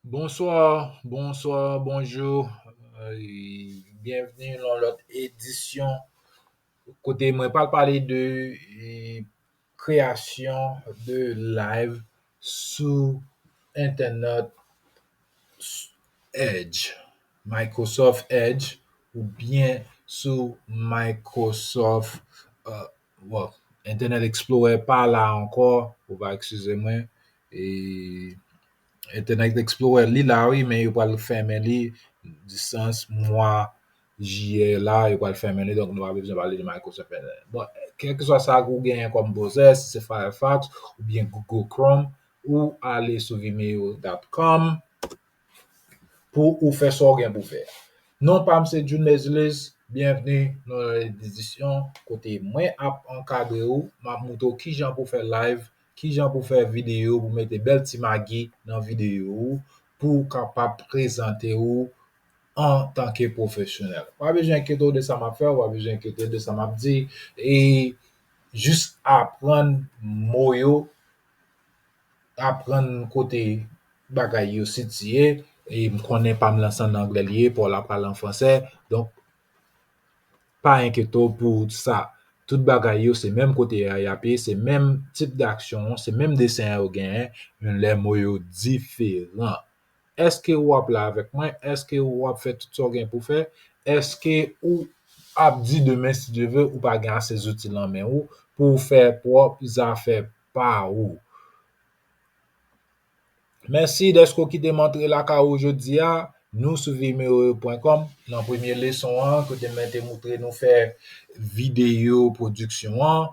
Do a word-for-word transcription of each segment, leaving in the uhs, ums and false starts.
Bonswa, bonswa, bonjou. E byenvni nan lòt edisyon kote mwen pral pale de e, kreyasyon de live sou entènèt Edge, Microsoft Edge, oubyen sou Microsoft, uh, well, Internet Explorer pa la ankò, ou va eskize mwen. E Internet Explorer, li la wi, men yo pral fèmen li distance mwa jiyè la, yo pral fèmen li, donk nou pa bezwen pale de Microsoft Internet. Bon, kèlkeswa sa ou genyen kòm browser, si se Firefox oubyen Google Chrome, ou ale sou vimeo dot com pou ou fè sa ou gen pou fè. Non pa m se June Leslies, byenvni nan edisyon kote mwen ap ankadre ou, m ap moutre w kijan pou fè live, kijan pou fè videyo, pou mete bèl ti magi nan videyo ou, pou w kapab prezante ou antanke pwofesyonèl. Ou pa bezwen enkyete w de sa m ap fè, ou pa bezwen enkyete w de sa m ap di, e jis aprann mo yo, aprann kote bagay yo sitiye, e m konnen pa m lan se ann anglè li ye, pa w la pral an fransè, donk pa enkyete w pou sa. Tout bagay yo se menm kote a y ap ye, se menm tip d'aksyon an, se menm desen an yo genyen, men lè mo yo diferan. Èske w ap la avèk mwen? Èske w ap fè tout sa w gen pou fè? Èske ou ap di demen, si Dye vle, ou pa gen ase zouti lan men ou pou w fè pwòp zafè pa ou? Mèsi dèske w kite m antre lakay ou jodi a. Nou sou vimeo pwen kòm. Nan premye leson an, kote mwen te moutre nou fè videyo pwodiksyon an,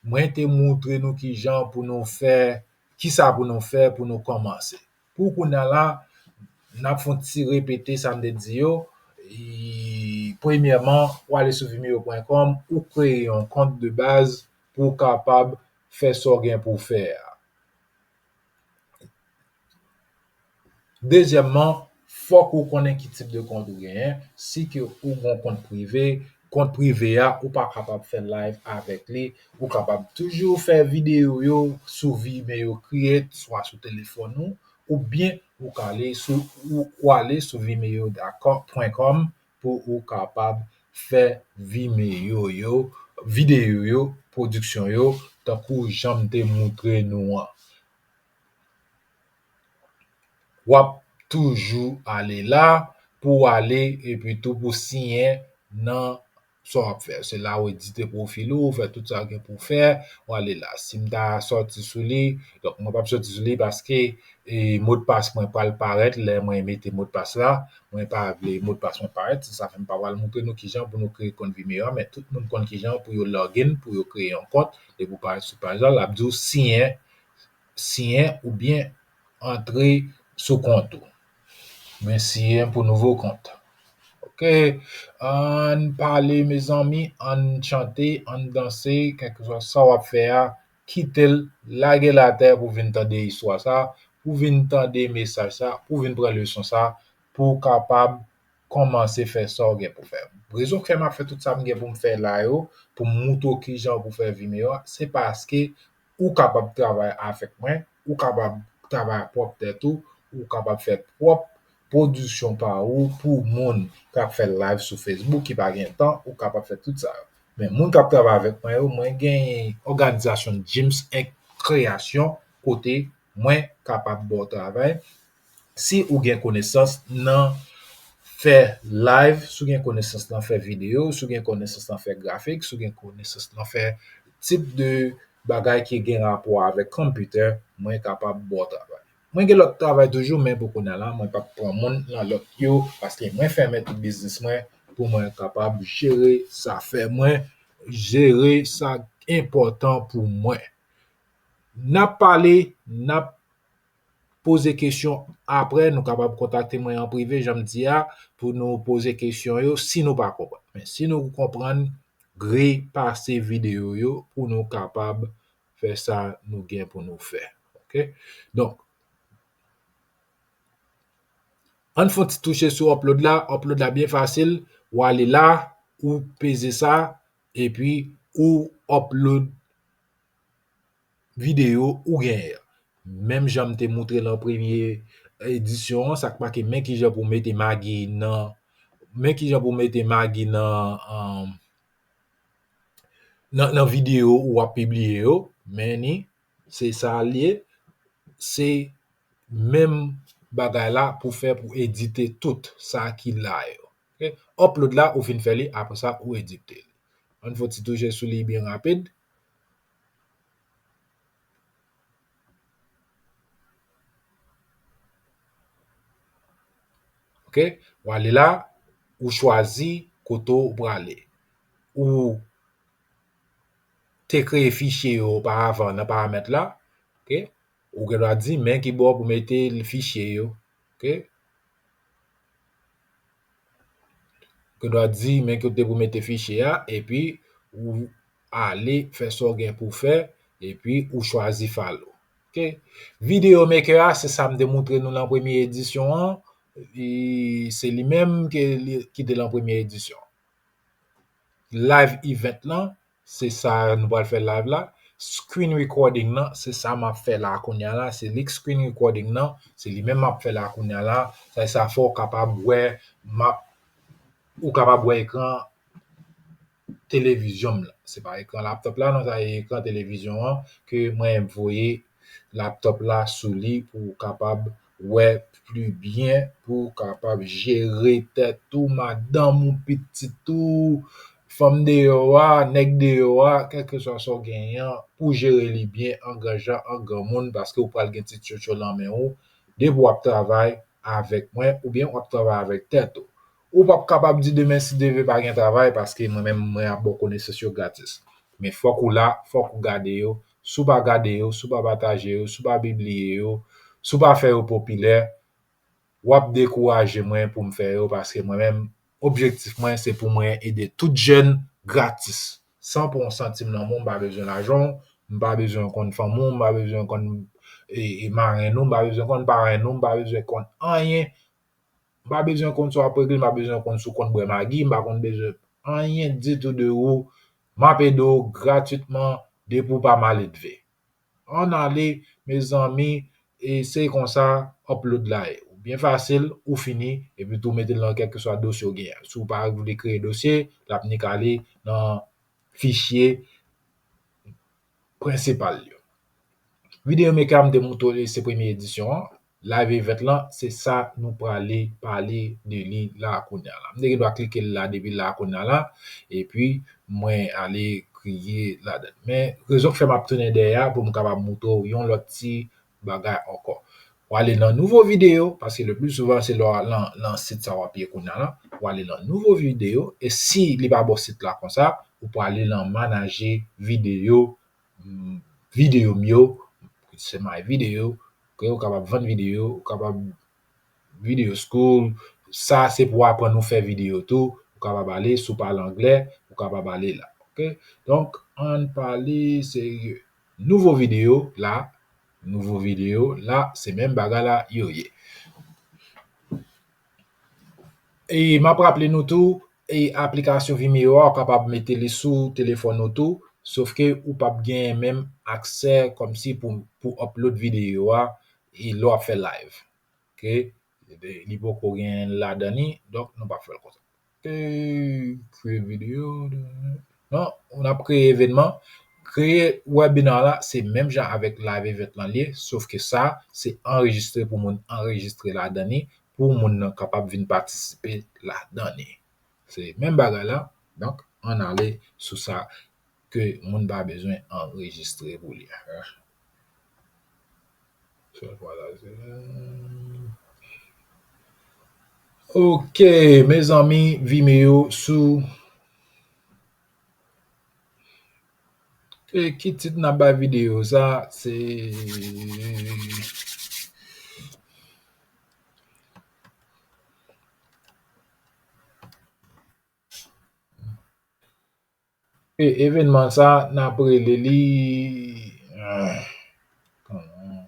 mwen te moutre nou kijan pou nou fè, kisa pou nou fè pou nou kòmanse. Pou kounye a la, n ap fè yon ti repete sa m te di yo. E, premyèman, ou ale sou vimeo pwen kòm, ou kreye yon kont de baz pou w kapab fè sa w gen pou w fè a. Dezyèmman, fòk ou konnen ki tip de kont ou genyen. Si ke ou gen yon kont prive, kont prive a, ou pa kapab fè live avèk li. Ou kapab toujou fè videyo yo sou Vimeo Create, swa sou telefòn ou, oubyen ou ka ale sou, ou, ou ale sou vimeo dot com pou ou kapab fè Vimeo yo, videyo yo, pwodiksyon yo, tankou jan m te moutre nou an. W ap toujou ale la pou w ale epi tou pou siyen nan sa w ap fè. Se la w edite pwofil ou, w fè tout sa w gen pou w fè, w ale la. Si m ta sòti sou li, donk mwen p ap sòti sou li paske e modpas mwen pral parèt lè mwen mete modpas la. Mwen pa vle modpas mwen parèt, se sa fè m pa pral moutre nou kijan pou nou kreye kont Vimeo a, men tout moun konn kijan pou yo login, pou yo kreye yon kont. Depi w parèt sou paj la, l ap di w siyen, siyen oubyen antre sou kont ou. Mwen siyen pou nouvo kont. Oke, ann pale, mezanmi, ann chante, ann danse, kèlkeswa sa w ap fè a, kite l, lage l atè pou vin tande istwa sa, pou vin tande mesaj sa, pou vin pran leson sa, pou w kapab kòmanse fè sa w gen pou fè. Rezon k fè m ap fè tout sa m gen pou m fè la yo, pou m moutre w kijan pou fè Vimeo a, se paske ou kapab travay avèk mwen, ou kapab travay ak pwòp tèt ou, ou kapab fè pwòp pwodiksyon pa ou pou moun k ap fè live sou Facebook ki pa gen tan, ou kapab fè tout sa yo. Men moun k ap travay avèk mwen yo, mwen gen òganizasyon James Inc Kreasyon kote mwen kapab ba w travay. Si ou gen konesans nan fè live, si w gen konesans nan fè videyo, si w gen konesans nan fè grafik, si w gen konesans nan fè tip de bagay ki gen rapò avèk konpitè, mwen kapab ba w travay. Mwen gen lòt travay toujou, men pou kounye a la, mwen p ap pran moun nan lòt yo, paske mwen fèmen tout biznis mwen pou mwen kapab jere zafè mwen, jere sa k enpòtan pou mwen. N ap pale, n ap poze kesyon apre, nou kapab kontakte mwen an prive, jan m di a, pou nou poze kesyon yo si nou pa konprann. Men si nou konprann, repase videyo yo pou nou kapab fè sa nou gen pou nou fè. Oke? Donk, ann fè yon ti touche sou upload la. Upload la byen fasil. Ou ale la, ou peze sa, epi ou upload videyo ou genyen an. Menm jan m te moutre nan premye, edisyon an, sa k make men kijan pou mete magi nan, men kijan pou mete magi nan, um, nan, nan videyo ou ap pibliye yo, men ni, se sa l ye, se menm bagay la pou fè pou edite tout sa ki la yo. Ok? Upload la, ou fin fè li, apre sa, ou edite li. Ann fè ti touche sou li byen rapid. Ok? Ou ale la, ou chwazi kote w prale. Ou te kreye fichye yo oparavan nan paramèt la. Ok? Ou gen dwa di men ki bò pou mete fichye yo. Ok? Ou gen dwa di men kote pou mete fichye a, epi ou ale fè sa w gen pou fè, epi ou chwazi follow. Ok? Video Maker a, se sa m te montre nou nan premye edisyon an, e se li menm ke li, ki te nan premye edisyon. Live event lan, se sa nou pral fè live la. Screen recording nan, se sa m ap fè la kounye a la. Se li k screen recording nan, se li menm m ap fè la kounye a la. Sa, sa fè w kapab wè, m ap, ou kapab wè ekran televizyon m lan. Se pa ekran laptop la, non, sa e ekran televizyon an ke mwen voye laptop la sou li pou w kapab wè pli byen, pou w kapab jere tèt ou, madanm ou, pitit ou, fanm deyò a, nèg deyò a, kèlkeswa sa w genyen an, pou w jere li byen, an gran jan, an granmoun, paske w pral gen ti tchotcho nan men w, depi w ap travay avèk mwen, oubyen w ap travay avèk tèt ou. Ou p ap kapab di demen, si Dye vle, pa gen travay, paske mwen menm, mwen ap ba w konesans yo gratis. Men fòk ou la, fòk ou gade yo. Si w pa gade yo, si w pa pataje yo, si w pa pibliye yo, si w pa fè yo popilè, w ap dekouraje mwen pou m fè yo, paske mwen menm, objektif mwen, se pou mwen ede tout jèn gratis, san pran yon santim nan men w. M pa bezwen lajan w, m pa bezwen konn fanmi w, m pa bezwen konn, e, e, marenn ou, m pa bezwen konn parenn ou, m pa bezwen konn anyen. M pa bezwen konn si w ap regle, m pa bezwen konn si w konn bwè magi, m pa konn bezwen anyen ditou de ou. M ap ede w gratitman depi w pa maledve. Ann ale, mezanmi, e se konsa, upload la ye. Byen fasil, ou fini, epi tou mete l nan kèlkeswa dosye w genyen. Si w pa vle kreye dosye, l ap nik ale nan fichye prensipal yo. Video Maker a m te montre w se premye edisyon an. Live event lan, se sa nou prale pale de li la kounye a la. M te gen dwa klike l la depi la kounye a la, epi mwen ale kriye ladan l. Men rezon k fè m ap tounen dèyè a, pou m kapab montre w yon lòt ti bagay ankò. W ale nan nouvo videyo, paske le pli souvan se lè w lan, lan sit sa w ap ye kounye a la. W ale nan nouvo videyo, e si li pa ba w sit la konsa, ou prale lan manaje videyo, mm, videyo m yo, se My Video, ke ou kapab vann videyo, ou kapab Video School, sa se pou aprann ou fè videyo tou, ou kapab ale, si w pale anglè, ou kapab ale la. Ok? Donk, ann pale serye. Nouvo videyo la, nouvo videyo la, se menm bagay la yo ye. E m ap raple nou tou, e aplikasyon Vimeo a, ou kapab mete li sou telefòn ou tou, sof ke ou p ap gen menm aksè kòmsi pou, pou upload videyo a, e lè w ap fè live. Ok? Li poko gen ladan li, donk nou p ap fè l konsa. Ey, create video. Non, n ap kreye evènman. Kreye webinar la, se menm jan avèk live event lan li ye, sof ke sa, se anrejistre pou moun anrejistre ladan li, pou moun nan kapab vin patisipe ladan li. Se menm bagay la. Donk, ann ale sou sa ke moun pa bezwen anrejistre pou li. Ok, mezanmi, Vimeo sou. E ki tit n ap bay videyo sa? Se E evènman sa, n ap rele li, ah, kòman?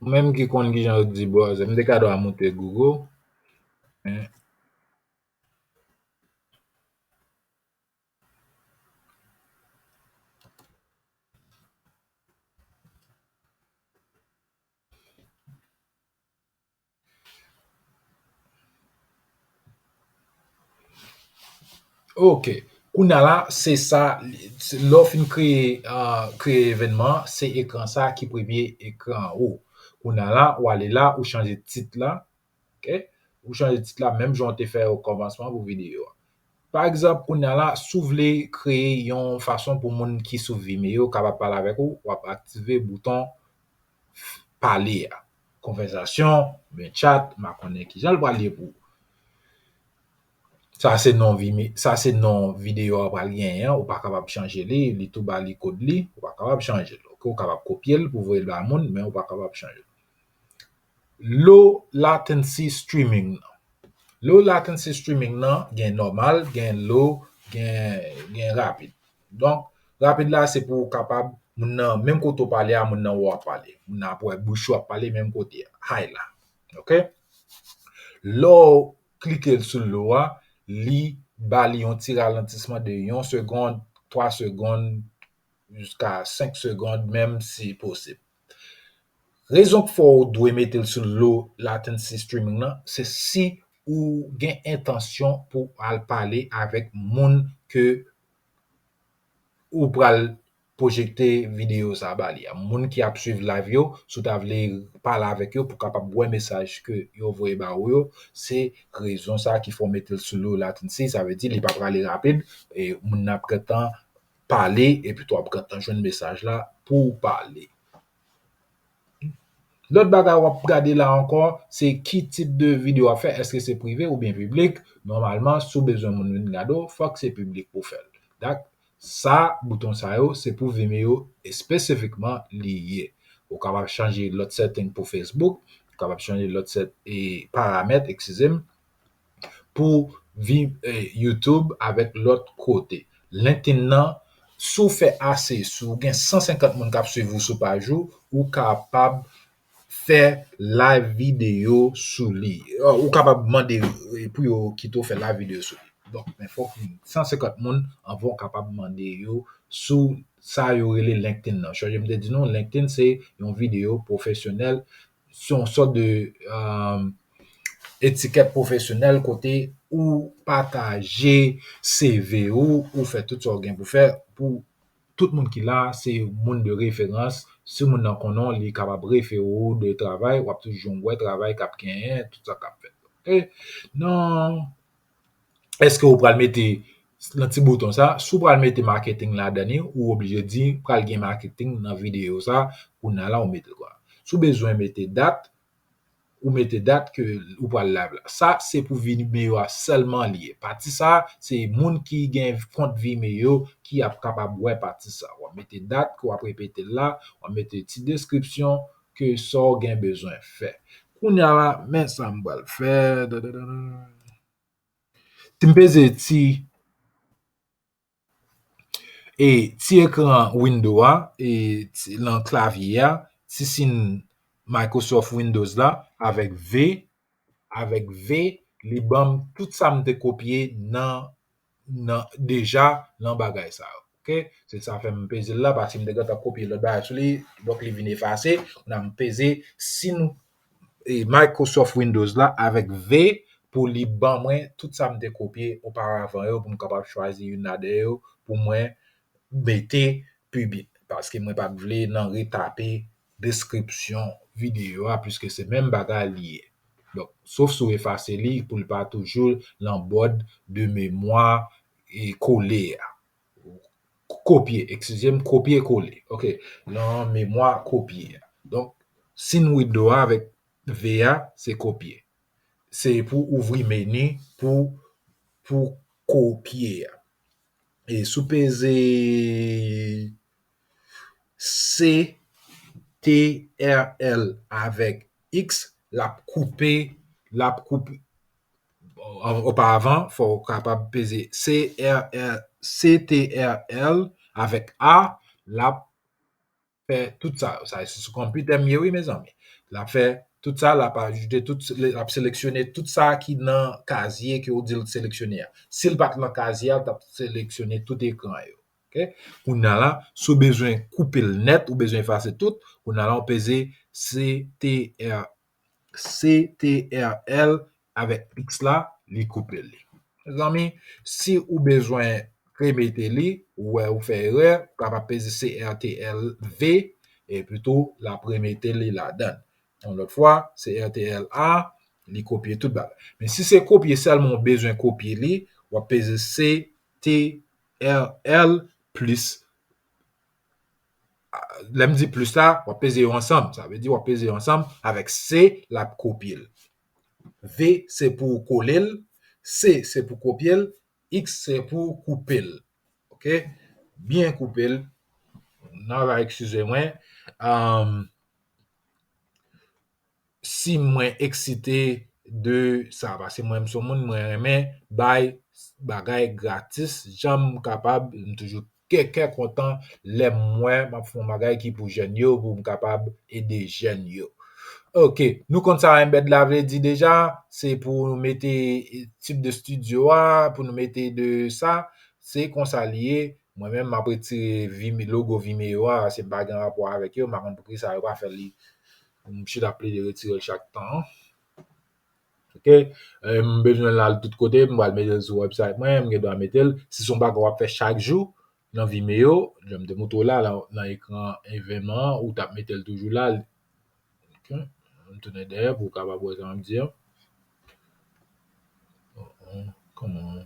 Ou menm ki konn kijan yo di browser, m te ka dwa moute Google. Men, Ok. Kounye a la, se sa, se, lè w fin kreye, ah, kreye evènman an, se ekran sa ki premye ekran an ou. Kounye a la, ou ale la, ou chanje tit la. Ok? Ou chanje tit la, menm jan w te fè o kòmansman pou videyo a. Pa egzanp, kounye a la, si w vle kreye yon fason pou moun ki sou Vimeo kapab pale avèk ou, w ap aktive bouton pale a. Konvèsasyon, oubyen chat, m pa konnen kijan l pral ye pou ou. Sa se non Vime-, sa se non videyo a pral genyen an, ou pa kapab chanje li, li tou ba li kòd li, ou pa kapab chanje l. Ok, ou kapab kopye l pou voye l ba moun, men ou pa kapab chanje l. Low latency streaming nan. Low latency streaming nan gen nòmal, gen low, gen, gen rapid. Donk, rapid la se pou w kapab, moun nan, menm kote w pale a, moun nan wè w ap pale. Moun nan ap wè bouch ou ap pale menm kote a. High la. Ok? Lè w klike l sou low a, li ba li yon ti ralantisman de yon segonn, twa segonn, jiska senk segonn, menm si posib. Rezon k fè w dwe mete l sou low latency streaming nan, se si ou gen entansyon pou al pale avèk moun ke ou pral pwojekte videyo sa a ba li a. Moun ki ap swiv live yo, si w ta vle pale avèk yo pou kapab wè mesaj ke yo voye ba ou yo, se rezon sa a ki fè w mete l sou low latency, sa vle di li pa prale rapid, e moun nan ap gentan pale, epi tou w ap gentan jwenn mesaj la pou w pale. Lòt bagay w ap gade la ankò, se ki tip de videyo w ap fè, èske se prive oubyen piblik? Nòmalman, si w bezwen moun vin gade w, fòk se piblik pou w fè l. Dak, sa, bouton sa yo, se pou Vimeo espesifikman li ye. Ou kapab chanje lòt setting pou Facebook, ou kapab chanje lòt set-, e, paramèt, eskize m, pou vi-, e, YouTube avèk lòt kote. LinkedIn nan, si w fè ase, si w gen san senkant moun k ap swiv ou sou paj ou, ou kapab fè live videyo sou li. Ou kapab mande, e, pou yo kite w fè live videyo sou li. Donk, men fòk san senkant moun anvan w kapab mande yo sou sa yo rele LinkedIn nan. Sonje m te di nou, LinkedIn se yon videyo pwofesyonèl, se yon sòt de, um, etikèt pwofesyonèl kote ou pataje C V ou, ou fè tout sa w gen pou fè pou tout moun ki la, se moun de referans. Si moun nan konnen w, li kapab refere w de travay, w ap toujou wè travay k ap genyen, tout sa k ap fèt. Ok? Non, èske ou pral mete nan ti bouton sa, si w pral mete marketing ladan li, ou oblije di pral gen marketing nan videyo sa, kounye a la ou mete l kwa. Si w bezwen mete dat, ou mete dat ke ou pral live la. Sa se pou Vimeo a sèlman li ye. Pati sa, se moun ki gen kont Vimeo ki ap kapab wè pati sa. W ap mete dat ke w ap repete l la, w ap mete ti deskripsyon ke sa w gen bezwen fè. Kounye a la, men sa m pral fè. Si m peze ti, e, ti ekran Windows a, e, ti, nan klavye a, ti siy Microsoft Windows la, avèk V, avèk V, li ban m tout sa m te kopye nan, nan, deja nan bagay sa yo. Ok? Se sa fè m peze l la, paske m te gentan kopye lòt bagay sou li, donk li vin efase. Kounye a m peze siy, e, Microsoft Windows la avèk V pou li ban mwen tout sa m te kopye oparavan yo, pou m kapab chwazi youn ladan yo pou mwen mete pibliye. Paske mwen pa t vle nan retape deskripsyon videyo a, piske se menm bagay li ye. Donk, sof si w efase li pou li pa toujou nan bòd de memwa e kole a. Kopye, eskize m, kopye kole. Ok, nan memwa kopye a. Donk, siy Windows a avèk V a, se kopye. Se pou ouvri meni pou, pou kopye a. E si w peze C T R L avèk X, l ap koupe, l ap koupe, oparavan, fò w kapab peze C R L, C T R L avèk A, l ap fè tout sa yo. Sa se sou konpitè m ye wi, mezanmi. L ap fè tout sa, l ap ajoute tout, l ap seleksyone tout sa ki nan kazye ke w di l seleksyone a. Si l pa t nan kazye a, l t ap seleksyone tout ekran yo. Ok? Kounye a la, si w bezwen koupe l nèt, ou bezwen efase tout, kounye a la, w peze C T R, C T R L avèk X la, li koupe li. Mezanmi, si ou bezwen remete li, ou wè ou fè erè, ou kapab peze C T R L V, epi tou, l ap remete li ladan. Yon lòt fwa, C T R L A, li kopye tout bagay. Men si se kopye sèlman ou bezwen kopye li, w ap peze C T R L plis. Lè m di plis la, w ap peze yo ansanm. Sa vle di w ap peze yo ansanm avèk C, l ap kopye l. V, se pou kole l. C, se pou kopye l. X, se pou koupe l. Ok? Byen koupe l. N a va eskize mwen. Um, si mwen eksite de sa, paske mwen, m se yon moun, mwen renmen bay bagay gratis, jan m kapab, m toujou kè, kè kontan lè m wè m ap fè yon bagay ki pou jèn yo, pou m kapab ede jèn yo. Ok, nou konn sa embed la vle di deja, se pou nou mete tip de studio a, pou nou mete de sa, se konsa li ye. Mwen menm, m ap retire Vime-, logo Vimeo a, se m pa gen rapò avèk yo, m pa konn poukisa yo pa fè li. M chita plede retire l chak tan. Ok? Eh, m bezwen l al tout kote, m pral mete l sou website mwen, m gen dwa mete l. Si se yon bagay w ap fè chak jou nan Vimeo, jan m te montre w la, nan, nan ekran evènman an, ou t ap mete l toujou la. Ok? M tounen dèyè pou w kapab wè sa m ap di an. Kòman?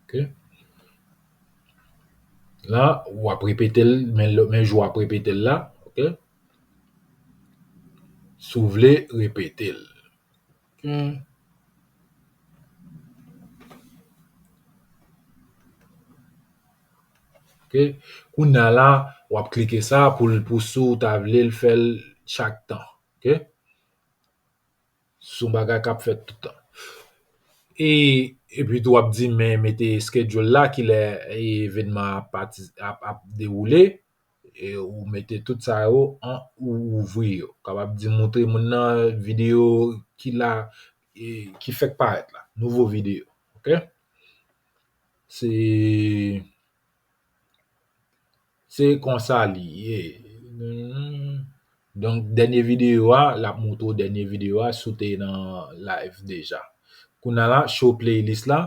Ok. La, w ap repete l, men, men jou w ap repete l la. Ok. Si w vle, repete l. Ok. Ok. Kounye a la, w ap klike sa pou l, pou si w ta vle l fè l chak tan. Ok. Se yon bagay k ap fèt tout tan. E, epi tou w ap di, men mete schedule la, kilè evènman ap, ap, ap dewoule, e ou mete tout sa yo an, ou ouvri yo. Kapab di, montre moun nan videyo ki la, e, ki fèk parèt la, nouvo videyo. Ok? Se Se konsa li ye. Donk, dènye videyo a, l ap montre w dènye videyo a si w te nan live deja. Kounye a la, show playlist la,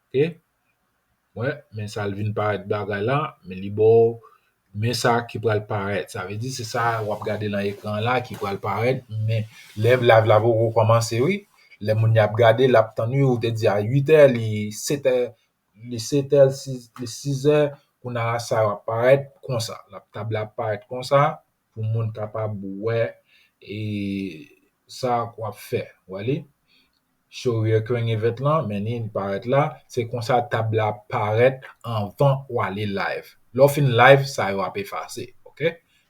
ok? Wè, men sa l vin parèt bagay la, men li ba w, men sa ki pral parèt. Sa vle di, se sa w ap gade nan ekran la ki pral parèt, men lè live la poko kòmanse, wi. Lè moun y ap gade, l ap tann, wi, ou te di a uit è, li sèt è, li sèt è, li sis, li sis è, kounye a la sa yo ap parèt konsa. L ap, tab la ap parèt konsa pou moun kapab wè e sa w ap fè. Wè li? Show recurring event lan, men li parèt la. Se konsa tab la ap parèt anvan w ale live. Lè w fin live, sa yo ap efase. Ok?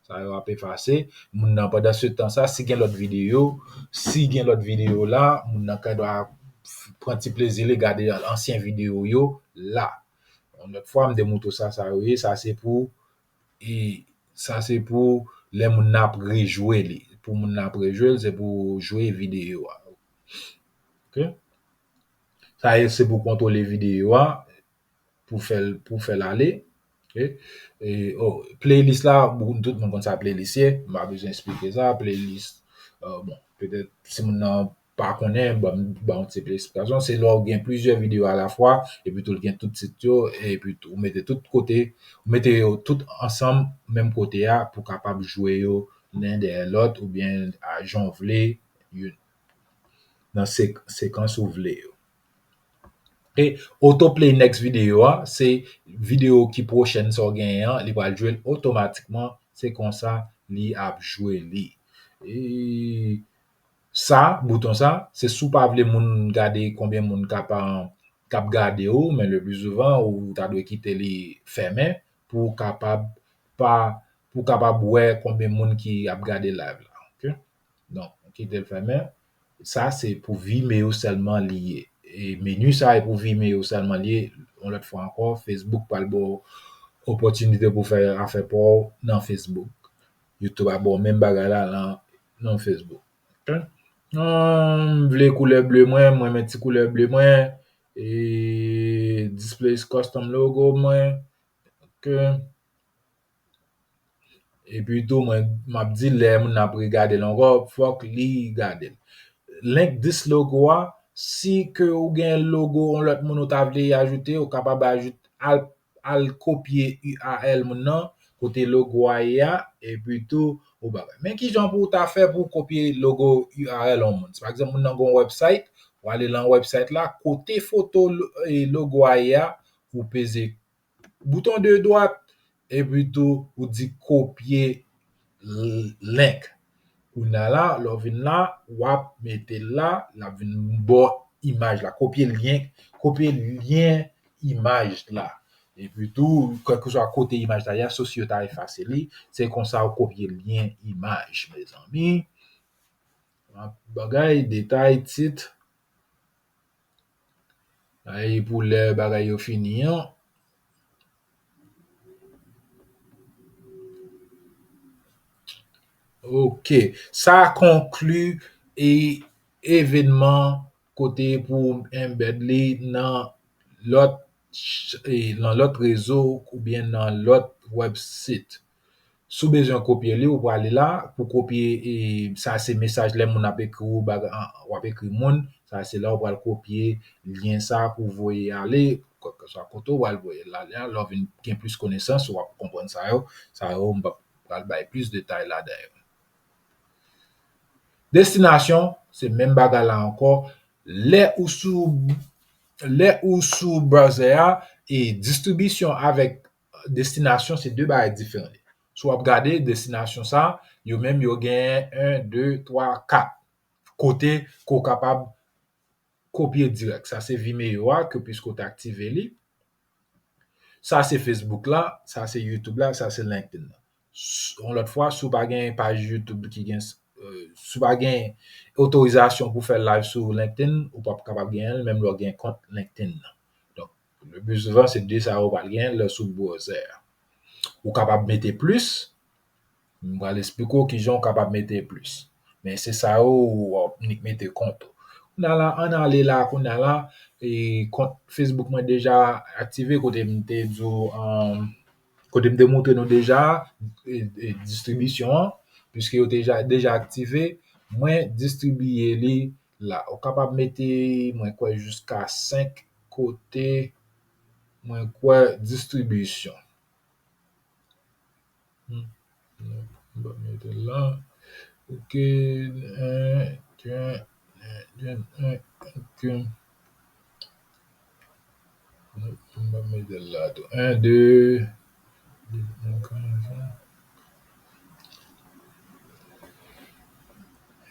Sa yo ap efase. Moun nan, pandan se tan sa, si gen lòt videyo, si gen lòt videyo la, moun nan ka dwa pran ti plezi li gade ansyen videyo yo la. Yon lòt fwa, m te montre w sa, sa yo ye, sa se pou, e, sa se pou lè moun nan ap rejwe li. Pou moun nan ap rejwe l, se pou jwe videyo a. Ok? Sa ye, se pou kontwole videyo a. Pou fè l, pou fè l ale. Ok? E, oh, playlist la, bon, tout moun konn sa playlist ye. M pa bezwen eksplike sa. Playlist, euh, bon, petèt si moun nan pa konnen, ban m, ban m yon ti esplikasyon. Se lè w gen plizyè videyo alafwa, epi tou l gen tout tit yo, epi tou, ou mete tout kote, ou mete yo tout ansanm menm kote a pou kapab jwe yo len dèyè lòt, oubyen a jan w vle, youn nan sek-, sekans ou vle yo. E autoplay next video a, se videyo ki pwochèn sa w genyen an, li pral jwe l otomatikman, se konsa li ap jwe li. E sa, bouton sa, se si w pa vle moun gade konbyen moun k ap, k ap gade w, men le pli souvan, ou ta dwe kite li fèmen pou w kapab pa, pou w kapab wè konbyen moun ki ap gade live la. Ok? Donk, kite l fèmen. Sa, se pou Vimeo sèlman li ye. E meni sa, e pou Vimeo sèlman li ye. Yon lòt fwa ankò, Facebook pral ba w opòtinite pou fè afè pa w nan Facebook. YouTube ap ba w menm bagay la nan nan Facebook. Ok? M vle koulè ble mwen, mwen met ti koulè ble mwen, e display custom logo mwen. Ok? Epi tou, mwen, m ap di lè moun nan ap regade l ankò, fòk li gade l. Link this logo a, si ke ou gen logo yon lòt moun ou ta vle ajoute, ou kapab ajoute al al kopye U R L moun nan, kote logo a ye a, epi tou, ou bagay. Men kijan pou ou ta fè pou w kopye logo U R L yon moun. Si pa egzanp, moun nan gen yon website, ou ale lan website la, kote foto lo- e logo a ye a, ou peze bouton de dwat, epi tou, ou di kopye l- link. Kounye a la, lè w vin la, w ap mete l la, l ap vin ba w imaj la, kopye lyen, kopye lyen imaj la. Epi tou, kèlkeswa kote imaj la ye a, sof si yo ta efase li, se konsa w kopye lyen imaj, mezanmi. Bagay, detay, tit. Ay, pou lè bagay yo fini an. Ok. Sa konkli e evenman kote pou embed li nan lòt ch- e, nan lòt rezo oubyen nan lòt website. Si w bezwen kopye li, ou prale la pou kopye e, sa se mesaj lè moun ap ekri w, baga- an- w ap ekri moun, sa se la ou pral kopye lyen sa pou voye ale, kèlkeswa kote ou pral voye l ale a, lè w vin gen plis konesans, w ap konprann sa yo, sa yo m p ap pral bay plis detay ladan yo. Destinasyon, se menm bagay la ankò. Lè ou sou lè ou sou browser a, e distribisyon avèk destinasyon se de bagay diferan. Si w ap gade destinasyon sa, yo menm yo gen en, de, twa, kat kote ke w kapab kopye dirèk. Sa se Vimeo a, ke piske w te aktive li. Sa se Facebook la, sa se YouTube la, sa se LinkedIn la. S- Yon lòt fwa, si w pa gen paj YouTube ki gen, euh, si w pa gen otorizasyon pou fè live sou LinkedIn, ou p ap kapab genyen l, menm lè w gen kont LinkedIn nan. Donk, le pli souvan, se de sa yo w pral genyen lè sou browser a. Ou kapab mete plis, m pral esplike w kijan w kapab mete plis. Men se sa yo w ap nik mete kont ou. Kounye a la, ann ale la, kounye a la, e kont Facebook mwen deja aktive, kote m te di w, um, kote m te montre nou deja, e, e, distribisyon an, piske yo te deja, deja aktive, mwen distribiye li la. Ou kapab mete, mwen kwè, jiska senk kote, mwen kwè, distribisyon. Hmm. Non, m pa mete l la. Ok, en, de, en, de, en, ok. Non, m pa mete l la tou. En, de, de, en, konsa.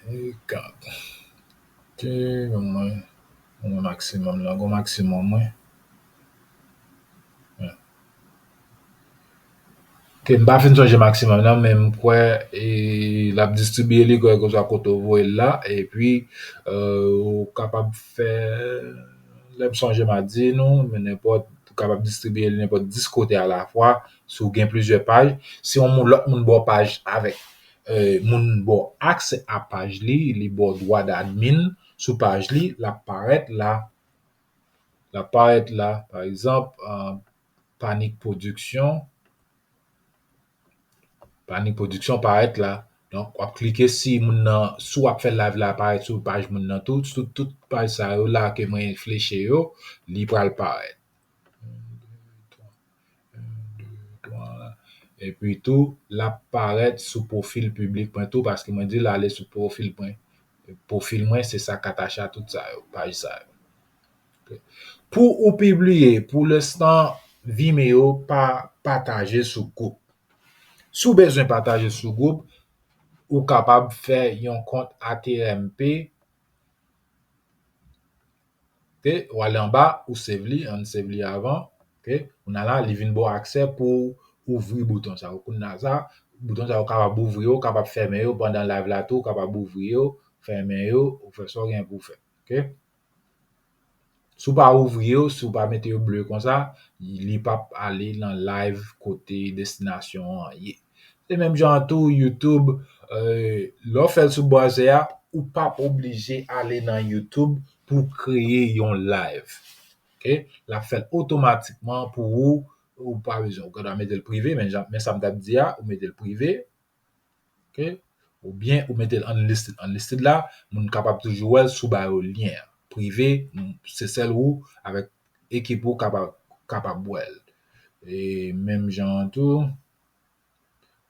E kat. Ok, mwen, mwen maksimòm la, gon maksimòm mwen. Ok, m pa fin sonje maksimòm nan, men m kwè e, l ap distribiye li kèlkeswa kote w voye l la, epi euh, ou kapab fè, lè m sonje m a di nou, men nenpòt, ou kapab distribiye li nenpòt dis kote alafwa, si w gen plizyè paj. Si yon moun, lòt moun ba w paj avèk, euh, moun ba w aksè a paj li, li ba w dwa d admin sou paj li, l ap parèt la. L ap parèt la, pa egzanp, euh, Panic Production. Panic Production parèt la. Donk, w ap klike si moun nan, si w ap fè live la parèt sou paj moun nan tou, sou tout paj sa yo la ke mwen fleche yo, li pral parèt. En, de, twa. En, de, twa. Epi tou, l ap parèt sou pwofil piblik mwen tou, paske mwen di l ale sou pwofil mwen. Pwofil mwen, se sa k atache a tout sa yo, paj sa yo. Ok. Pou ou pibliye, pou lenstan, Vimeo pa pataje sou gwoup. Si w bezwen pataje sou gwoup, ou kapab fè yon kont A T M P. Ok, ou ale anba, ou save li, ann save li avan. Ok, kounye a la, li vin ba w aksè pou ouvri bouton sa yo. Kounye a sa, bouton sa yo kapab ouvri yo, kapab fèmen yo pandan live la tou, ou kapab ouvri yo, fèmen yo, ou fè sa w gen pou w fè. Ok? Si w pa ouvri yo, si w pa mete yo ble konsa, li p ap ale nan live kote destinasyon an ye. Se menm jan an tou, YouTube, euh, lè w fè l sou browser a, ou p ap oblije ale nan YouTube pou w kreye yon live. Ok? L ap fè l otomatikman pou ou, ou pa bezwen. Ou ka mete l prive, men jan, men sa m t ap di a, ou mete l prive. Ok? Oubyen ou mete l unlisted. Unlisted la, moun kapab toujou wè l si w ba yo lyen an. Prive, se sèl ou avèk ekip ou kapab, kapab wè l. E menm jan an tou,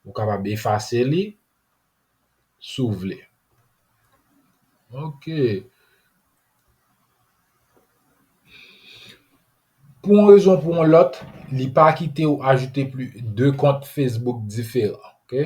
ou kapab efase li si w vle. Ok. Pou yon rezon pou yon lòt, li pa kite w ajoute pli de kont Facebook diferan. Ok?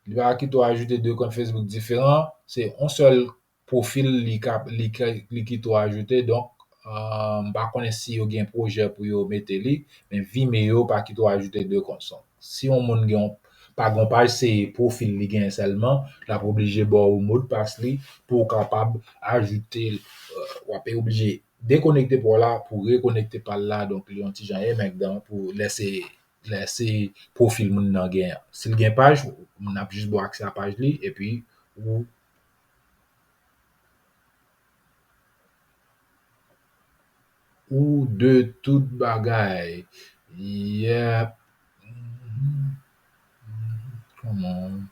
Li pa kite w ajoute de kont Facebook diferan, se yon sèl pwofil li ka, li ka, li kite w ajoute. Donk, euh, m pa konnen si yo gen pwojè pou yo mete li, men Vimeo pa kite w ajoute de kont. Si yon moun gen yon, pa gen yon paj, se pwofil li genyen sèlman, l ap oblije ba w modpas li pou w kapab ajoute l. Euh, w ap oblije dekonekte pa w la pou rekonekte pa l la. Donk, li yon ti jan enmègdan pou lè se, lè se pwofil moun nan genyen. Si l gen paj, moun ap jis ba w aksè a paj li, epi ou, ou de tout bagay. Yep. Come on.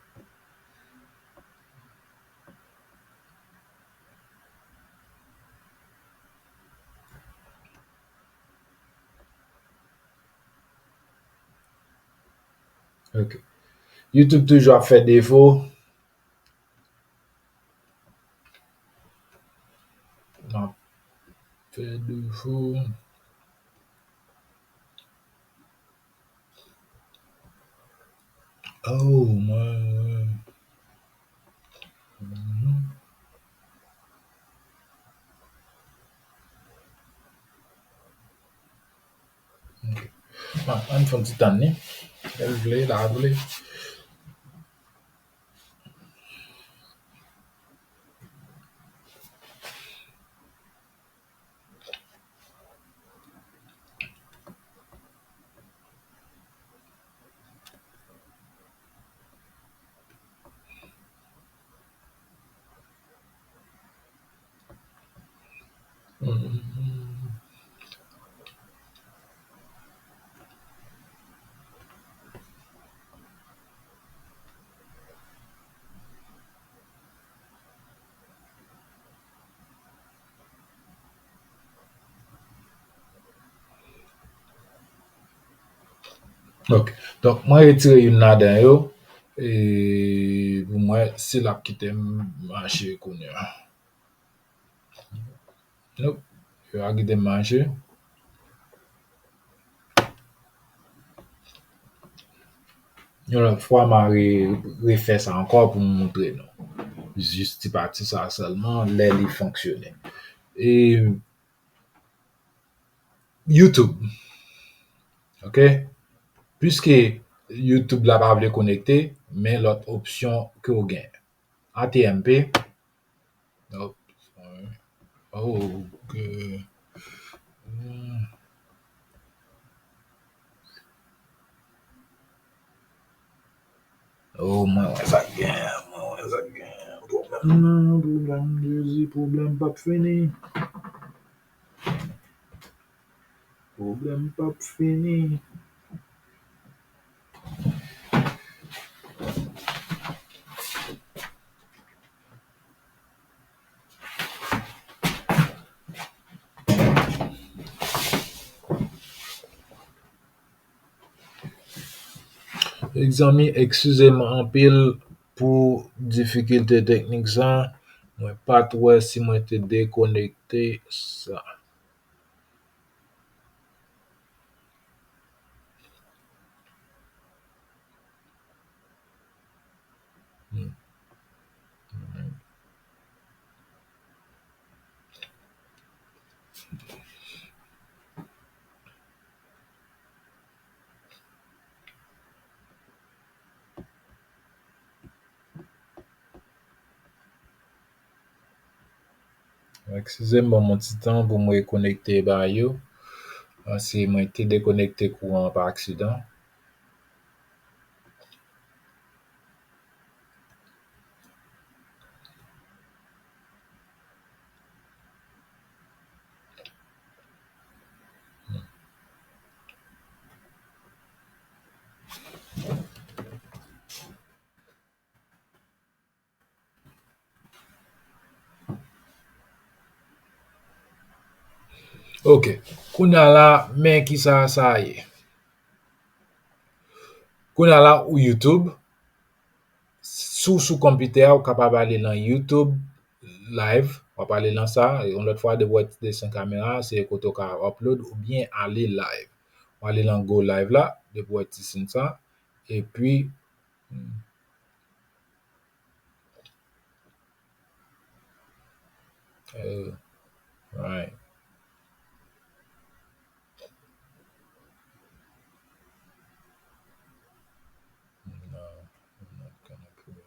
Ok. YouTube toujou ap fè defo. L ap fè defo. Oh, mwen, mwen. Mhm. Ok. Bon, ann fè yon ti tann li. Lè l vle, lè l vle. Ok. Donk, mwen retire youn ladan yo. E pou mwen, se l ap kite m mache kounye a. Nope. Yo a kite m mache. Yon lòt fwa, m a re-, refè sa ankò pou m montre nou. Jis ti pati sa sèlman, lè li fonksyone. E YouTube. Ok? Piske YouTube la pa vle konekte, men lòt opsyon ke w gen. A T M P. Oh, sorry. Oh, ok. Hmm. Oh, mwen wè sa gen, mwen wè sa gen. Pwoblèm nan, pwoblèm, Jezi, pwoblèm p ap fini. Pwoblèm p ap fini. Mezanmi, eskize m anpil pou difikilte teknik sa. Mwen pa t wè si mwen te dekonekte sa. Hmm. Eskize m, ban m yon ti tan pou m rekonekte ba yo. Paske mwen te dekonekte kouran an pa aksidan. Ok. Kounye a la, men ki sa sa ye. Kounye a la, ou YouTube, sou, sou konpitè a, ou kapab ale nan YouTube Live, w ap ale nan sa, yon lòt fwa, depi w wè ti desen kamera, se kote w ka upload oubyen ale live. W ale nan Go Live la, depi w wè ti siy sa, epi, hmm. Euh, right. No, I'm not gonna put it.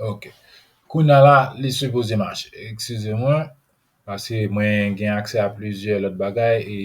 Ok. Kounye a la, li sipoze mache. Eskize mwen, paske mwen gen aksè a plizyè lòt bagay e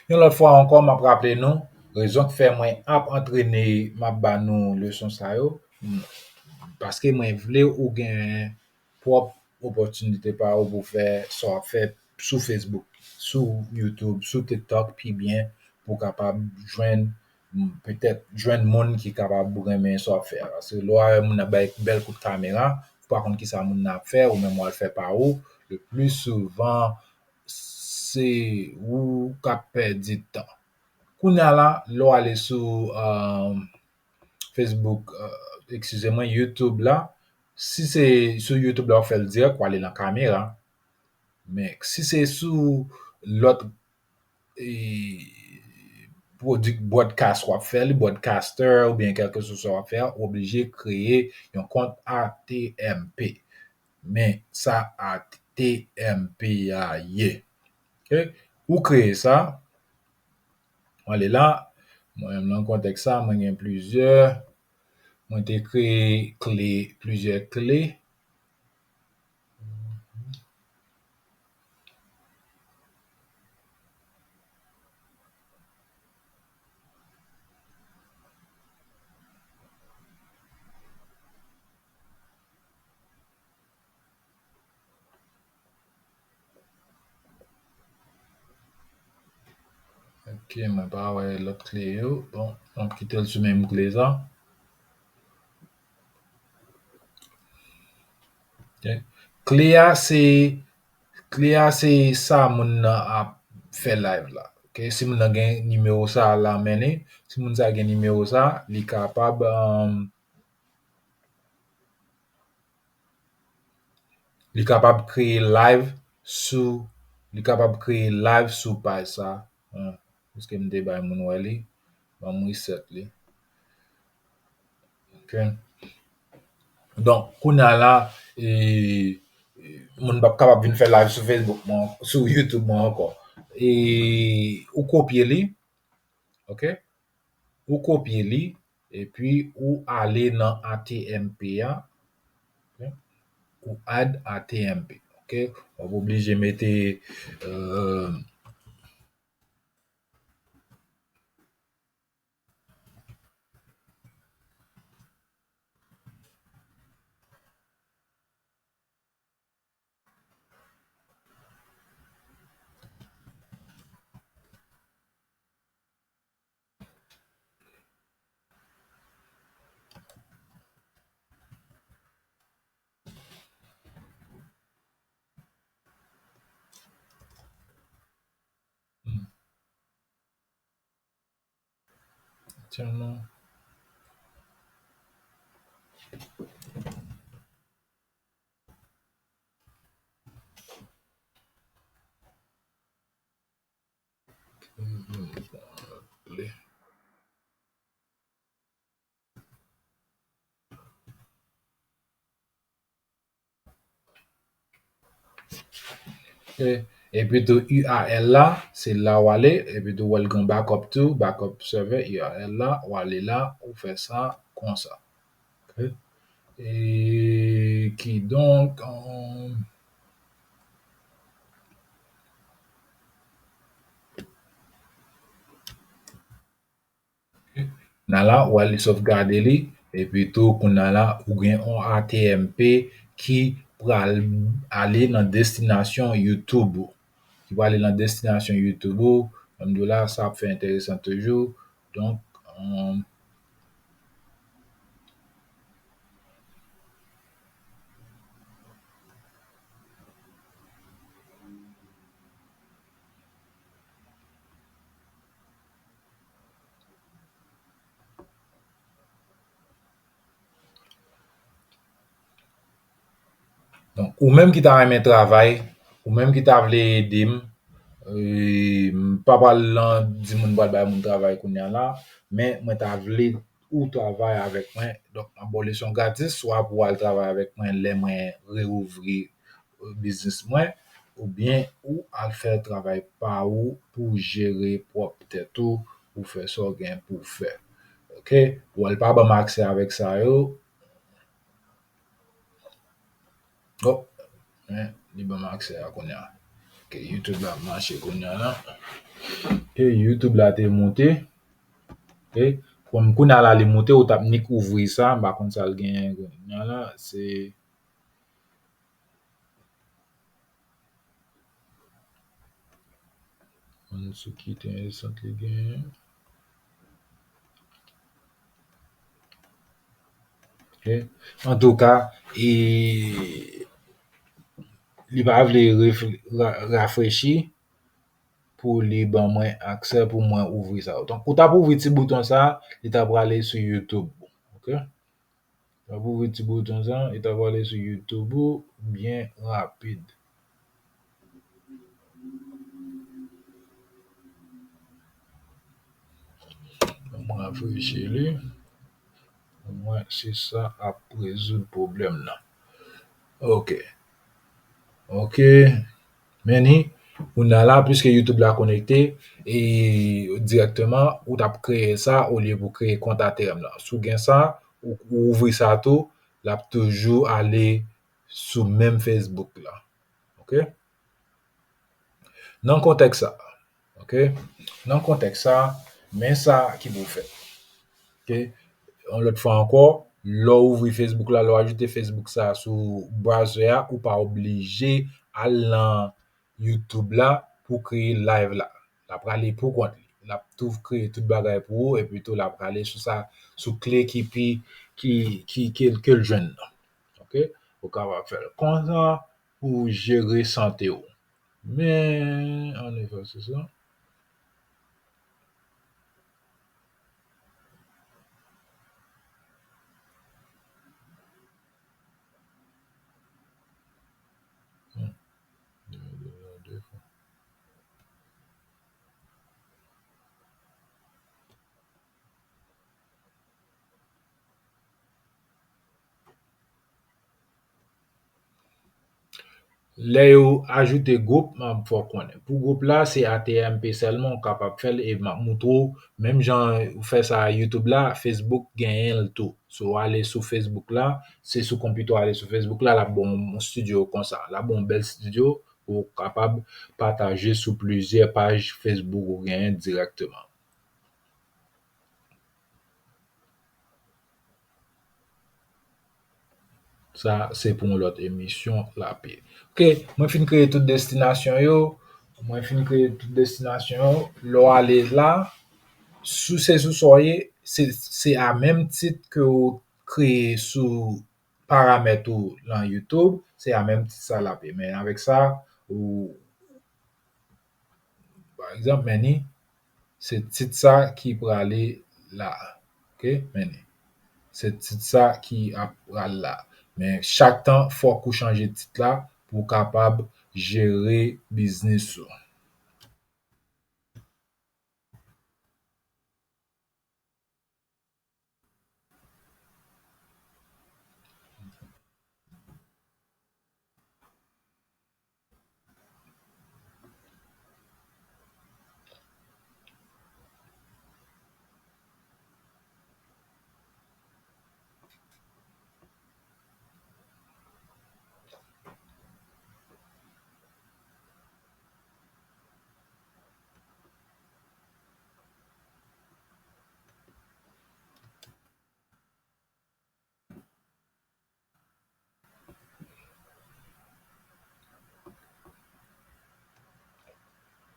Yon lòt fwa ankò, m ap raple nou, rezon k fè mwen ap antrene, m ap ba nou leson sa yo, m, paske mwen vle ou gen pwòp opòtinite pa ou pou fè sa w ap fè sou Facebook, sou YouTube, sou TikTok pi byen pou w kapab jwenn, petèt, jwenn moun ki kapab renmen sa w ap fè a. Paske lè w a wè moun ap bay bèl kout kamera, ou pa konn kisa moun nan ap fè, ou menm w al fè pa ou, le pli souvan, se ou k ap pèdi tan. Kounye a la, lè w ale sou, euh, Facebook, euh, eskize mwen, YouTube la, si se sou YouTube la w ap fè l dirèk, w ale nan kamera. Men si se sou lòt, e, pwodui-, broadcast w ap fè li, broadcaster oubyen kèlkeswa w ap fè a, ou oblije kreye yon kont A T M P. Men sa A T M P a ye. Ok? Ou kreye sa, w ale la, mwen menm nan kontèks sa, mwen gen plizyè, mwen te kreye kle, plizyè kle. Ok, mwen pa wè lòt kle yo. Bon, m ap kite l sou menm kle sa. Ok. Kle a se, kle a se sa moun nan ap fè live la. Ok, si moun nan gen nimewo sa a la men li, si moun sa gen nimewo sa, li kapab, um, Li kapab kreye live sou, li kapab kreye live sou paj sa. Bon, piske m te bay moun wè li, ban m reset li. Ok. Donk, kounye a la, e, moun p ap kapab vin fè live sou Facebook mwen, sou YouTube mwen ankò. E, ou kopye li, ok? Ou kopye li, epi ou ale nan A T M P a, ok? Ou add A T M P, ok? W ap oblije mete, euh, Sèlman. E, epi tou U R L la, se la w ale, epi tou w wè l gen backup tou, backup server, U R L la, w ale la, ou fè sa konsa. Ok? E kidonk, um, Kounye a la, w ale sovgade li, epi tou, kounye a la, ou gen yon A T M P ki pral ale nan destinasyon YouTube ou. Ki pral ale nan destinasyon YouTube ou. Ban m di w la, sa ap fè enteresan toujou. Donk, um, Donk, ou menm ki ta renmen travay, ou menm ki ta vle ede m, e, m pa pral lan di moun pral bay moun travay kounye a la, men mwen ta vle ou travay avèk mwen. Donk, m ap ba w lesyon gratis, swa pou w al travay avèk mwen lè mwen reouvri, e, biznis mwen, oubyen ou al fè travay pa ou pou w jere pwòp tèt ou, pou w fè sa w gen pou w fè. Ok? Ou al pa ban m aksè avèk sa yo. Oh, men, li ban m aksè a kounye a. Ok, YouTube la ap mache kounye a la. Ok, YouTube la te moute. Ok, kòm kounye a la li moute, ou t ap nik ouvri sa, m pa konn sa l genyen kounye a la, se Konn sou ki te sant li genyen. Ok. Antouka, e, li pa vle refle-, ra-, rafrechi pou li ban mwen aksè pou mwen ouvri sa. Donk, ou t ap ouvri ti bouton sa, li t ap prale sou YouTube. Ok? T ap ouvri ti bouton sa, e t ap prale sou YouTube ou byen rapid. Mwen rafrechi li. Mwen, se sa ap rezoud pwoblèm nan. Ok. Ok. Men ni, kounye a la, piske YouTube la konekte, e dirèkteman, ou t ap kreye sa olye pou kreye kont A T M la. Si w gen sa, ou, ou ouvri sa tou, l ap toujou ale sou menm Facebook la. Ok? Nan kontèks sa, ok? Nan kontèks sa, men sa ki pou w fè. Ok? Yon lòt fwa ankò, lè w ouvri Facebook la, lè w ajoute Facebook sa sou browser a, ou pa oblije al nan YouTube la pou kreye live la. L ap prale pou kont li. L ap tou kreye tout bagay pou ou, epi tou l ap prale sou sa, sou kle ki pi, ki, ki, ke, ke l jwenn nan. Ok? Ou kapab fè l konsa pou jere sante w. Men, ann efase sa. Hmm. Lè yo ajoute gwoup, m ap fè w konnen. Pou gwoup la, se A T M P sèlman ou kapab fè l e m ap moutre w. Menm jan ou fè sa YouTube la, Facebook genyen l tou. So, w ale sou Facebook la, se sou konpitè w ale sou Facebook la, l ap ba w yon studio konsa. L ap ba w yon bèl studio pou w kapab pataje sou plizyè paj Facebook ou genyen dirèkteman. Sa, se pou yon lòt emisyon, lapè. Ok, mwen fin kreye tout destinasyon yo. Mwen fin kreye tout destinasyon yo. Lè w ale la, sou, se sou sa w ye, se, se a menm tit ke w kreye sou paramèt ou lan YouTube, se a menm tit sa l ap ye. Men avèk sa, ou, pa egzanp, men ni, se tit sa ki prale la. Ok, men se tit sa ki ap pral la. Men chak tan, fòk ou chanje tit la pou w kapab jere biznis ou.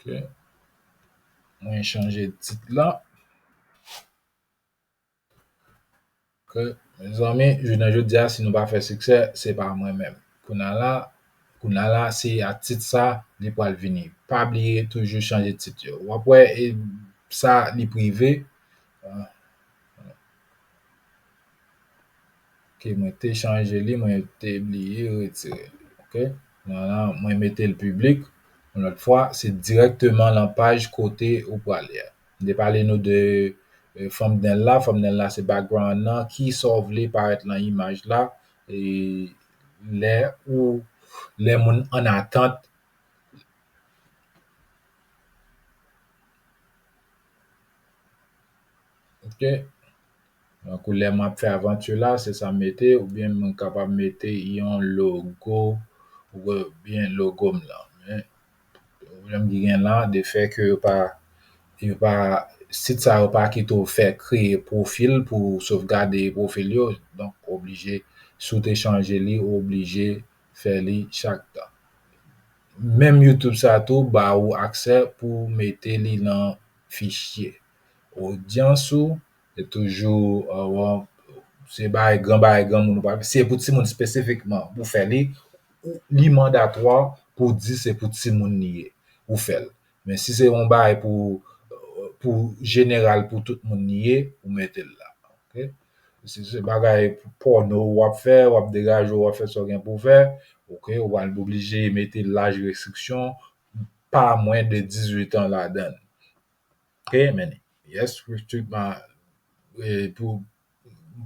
Ok. Mwen chanje tit la. Ok. Mezanmi, jounen jodi a, si nou pa fè siksè, se pa mwen menm. Kounye a la, kounye a la, se a tit sa, li pral vini. Pa bliye toujou chanje tit yo. W ap wè, e, sa, li prive. Ah. Ok, mwen te chanje li, mwen te bliye retire li. Ok? Nan, nan, mwen mete l piblik. Yon lòt fwa, se dirèkteman lan paj kote ou prale a. M te pale nou de, eh, thumbnail la. Thumbnail la, se background nan. Kisa w vle parèt lan imaj la. E lè ou, lè moun an atant, Ok. Donk, lè m ap fè avanti la, se sa m mete, oubyen mwen kapab mete yon logo, oubyen logo m lan. Men, pwoblèm ki gen la, de fè ke yo pa, yo pa, sit sa yo pa kite w fè kreye pwofil pou w sovgade pwofil yo. Donk, oblije, si w te chanje li, ou oblije fè li chak tan. Menm YouTube sa tou ba ou aksè pou w mete li nan fichye. Odyans ou, se toujou, euh, se bagay gran, bagay granmoun ou pa, si se pou timoun espesifikman pou fè li, li mandatwa pou w di se pou timoun li ye, ou fè l. Men si se yon bagay pou, pou jeneral, pou tout moun li ye, ou mete l la. Ok? Si se bagay pòno w ap fè, w ap degaje w, w ap fè sa w gen pou w fè, ok, ou pral oblije mete laj restriksyon, pa mwens de dizuit an ladan l. Ok, men yes, restrict my, eh, pou,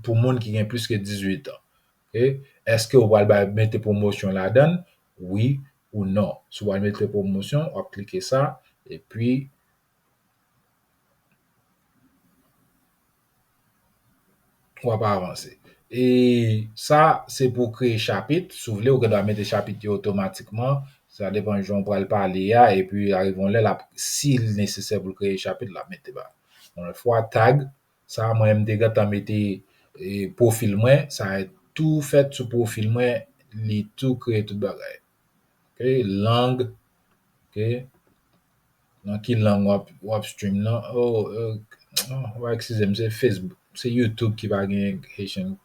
pou moun ki gen plis ke dizuit an. Ok? Èske ou pral bay, mete pwomosyon ladan l? Wi ou non. Si w pral mete pwomosyon, w ap klike sa, epi w ap avanse. E sa, se pou kreye chapit. Si w vle, ou gen dwa mete chapit yo otomatikman. Sa depann jan w pral pale a, epi arive yon lè, l ap, si l nesesè pou l kreye chapit, l ap mete ba. Yon lòt fwa, tag, sa, mwen, m te gentan mete, e, pwofil mwen. Sa tou fèt sou pwofil mwen, li tou kreye tout bagay. Ok, lang. Ok. Nan ki lang w ap, w ap stream nan? Oh, euh, oh, eskize m, se Facebook, se YouTube ki pa gen Haitian.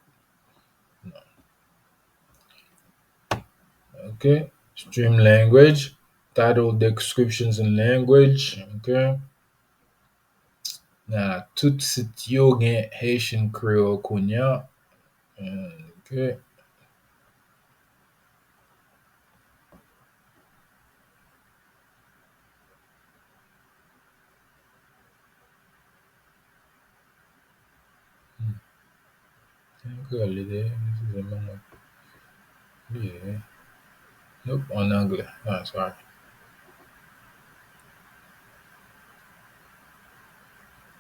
Ok. Stream language, title, descriptions and language. Ok. Nan tout sit yo gen Haitian Creole kounye a. Ok. Hmm. An kreyòl li te ye, eskize m, mwen bliye. Nope, an anglè. Ah, sorry.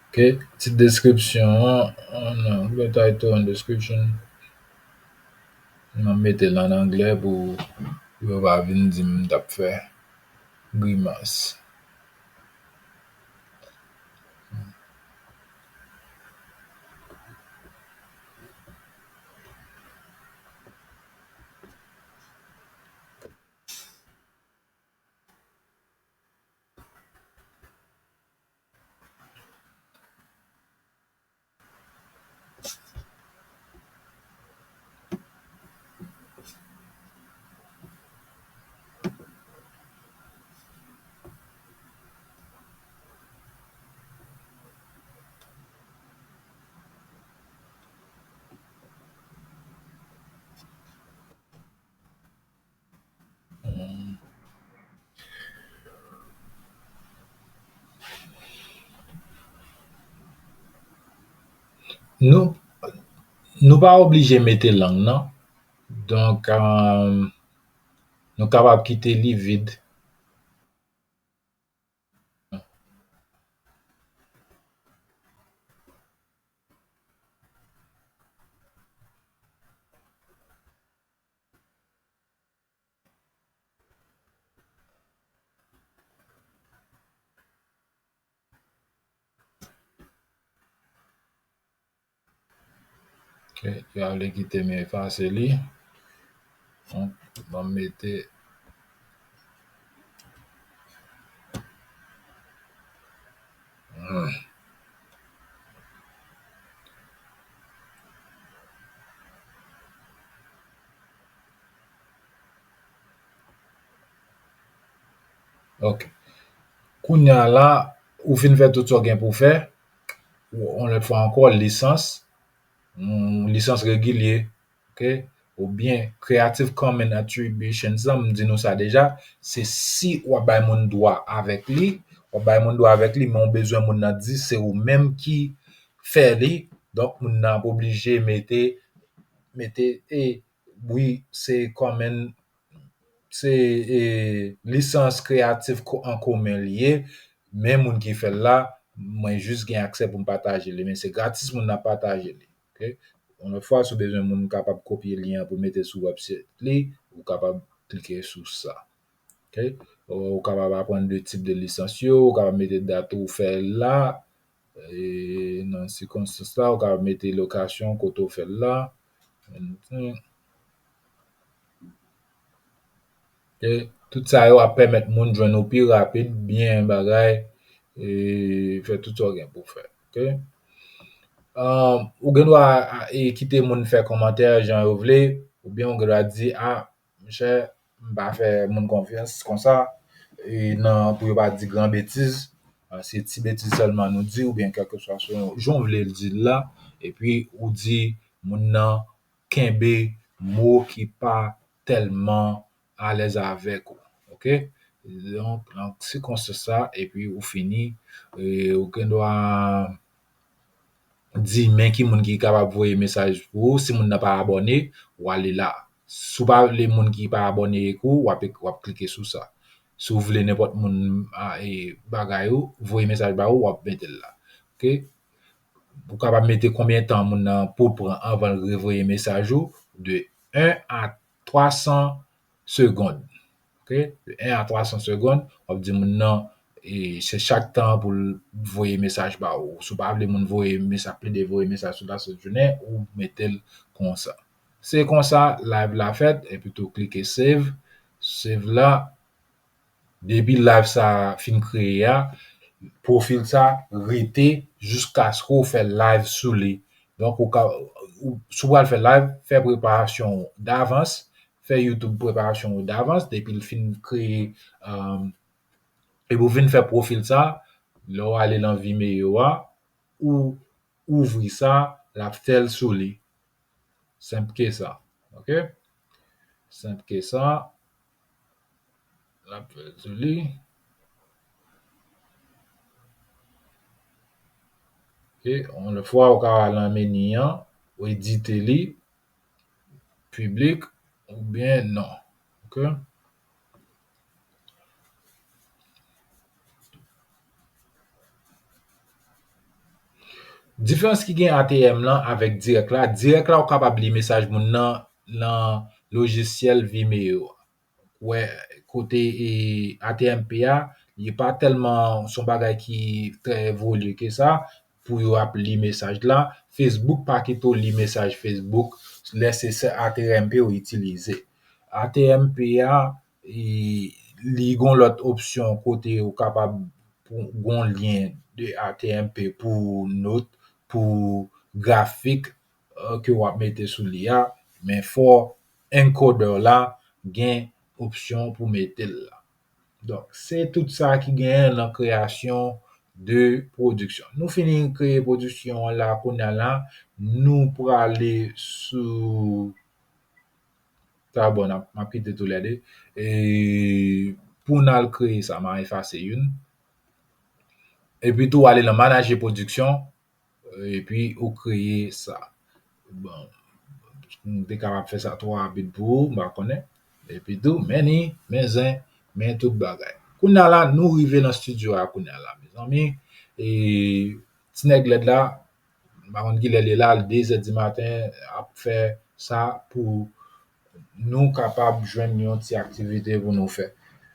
Ok, ti deskripsyon an, an anglè, title and description. Mwen mete l an anglè pou yo pa vin di m m t ap fè grimas. Nou, nou pa oblije mete lang nan. Donk, um, nou kapab kite li vid. Ok, yo vle kite m efase li. Donk, ban m mete. Hmm. Ok. Kounye a la, ou fin fè tout sa w gen pou w fè. Yon lòt fwa ankò, lisans, yon lisans regilye, ok? Oubyen Creative Commons Attributions lan, m di nou sa deja, se si w ap bay moun dwa avèk li, w ap bay moun dwa avèk li, men w bezwen moun nan di se ou menm ki fè li, donk moun nan ap oblije mete, mete, e, wi, se common, se, e, lisans kreyatif ko-, an komen li ye, men moun ki fè l la, mwen jis gen aksè pou m pataje li, men se gratis moun nan pataje li. Ok? Yon lòt fwa, si w bezwen moun kapab kopye lyen an pou mete sou website li, ou kapab klike sou sa. Ok? Ou, ou kapab aprann de tip de lisans yo, ou kapab mete dat ou fè l la, e nan sikonstans la, ou kapab mete lokasyon kote w fè l la. E tout sa yo ap pèmèt moun jwenn ou pi rapid, byen bagay, e fè tout sa w gen pou w fè. Ok? Um, ou gen dwa, a, e kite moun fè kòmantè jan yo vle, oubyen ou gen dwa di, a, monchè, m pa fè moun konfyans konsa, e nan, pou yo pa di gran betiz, a, se ti betiz sèlman nou di, oubyen kèlkeswa selon jan w vle l di l la, epi ou di moun nan kenbe mo ki pa tèlman alèz avèk ou. Ok? Donk, nan sikonstans sa, epi ou fini, e, ou gen dwa di men ki moun ki kapab voye mesaj pou ou. Si moun nan pa abòne, w ale la. Si w pa vle moun ki pa abòne ek ou, w ap, w ap klike sou sa. Si w vle nenpòt moun, a, e, bagay ou, voye mesaj ba ou, w ap mete l la. Ok? Ou kapab mete konbyen tan moun nan pou pran anvan l revoye mesaj ou, de en a twa san segonn. Ok? De en a twa san segonn, w ap di moun nan, e, se chak tan pou l voye mesaj ba ou. Si w pa vle moun voye mesaj, plede voye mesaj sou lasent jounen, ou mete l konsa. Se konsa, live la fèt, epi tou klike save. Save la, depi live sa fin kreye a, pwofil sa rete jiskaske w fè live sou li. Donk, ou ka, ou, si w pral fè live, fè preparasyon w davans, fè YouTube preparasyon w davans, depi l fin kreye, um, epi w vin fè pwofil sa, lè w ale nan Vimeo a, ou ouvri sa, l ap fè l sou li. Senp ke sa. Ok? Senp ke sa. L ap fè l sou li. Ok, yon lòt fwa, ou ka al nan meni an, ou edite li, piblik, oubyen non. Ok? Diferans ki gen A T M lan avèk dirèk la, dirèk la, ou kapab li mesaj moun nan, nan lojisyèl Vimeo a. Wè, kote, e, A T M P a, li pa tèlman, se yon bagay ki trè evolye ke sa, pou yo ap li mesaj la. Facebook pa kite w li mesaj Facebook, lè se sèl A T M P ou itilize. A T M P a, e, li gon lòt opsyon kote ou kapab pou, gon lyen de A T M P pou not, pou grafik, e, ke w ap mete sou li a, men fò encoder la gen opsyon pou mete l la. Donk, se tout sa ki genyen nan kreyasyon de pwodiksyon. Nou fini kreye pwodiksyon an la, kounye a la, nou prale sou, ta bon, m ap kite toulède. E pou n al kreye sa, m a efase youn. Epi tou, ale nan manaje pwodiksyon. epi ou kreye sa. Bon, m te kapab fè sa twò rapid pou ou, m pa konnen. Epi tou, men ni, men zen, men tout bagay. Kounye a la, nou rive nan estidyo a kounye a la, mezanmi. E ti nèg lèd la, m pa konn kilè l ye la, de zè di maten, ap fè sa pou nou kapab jwenn yon ti aktivite pou nou fè.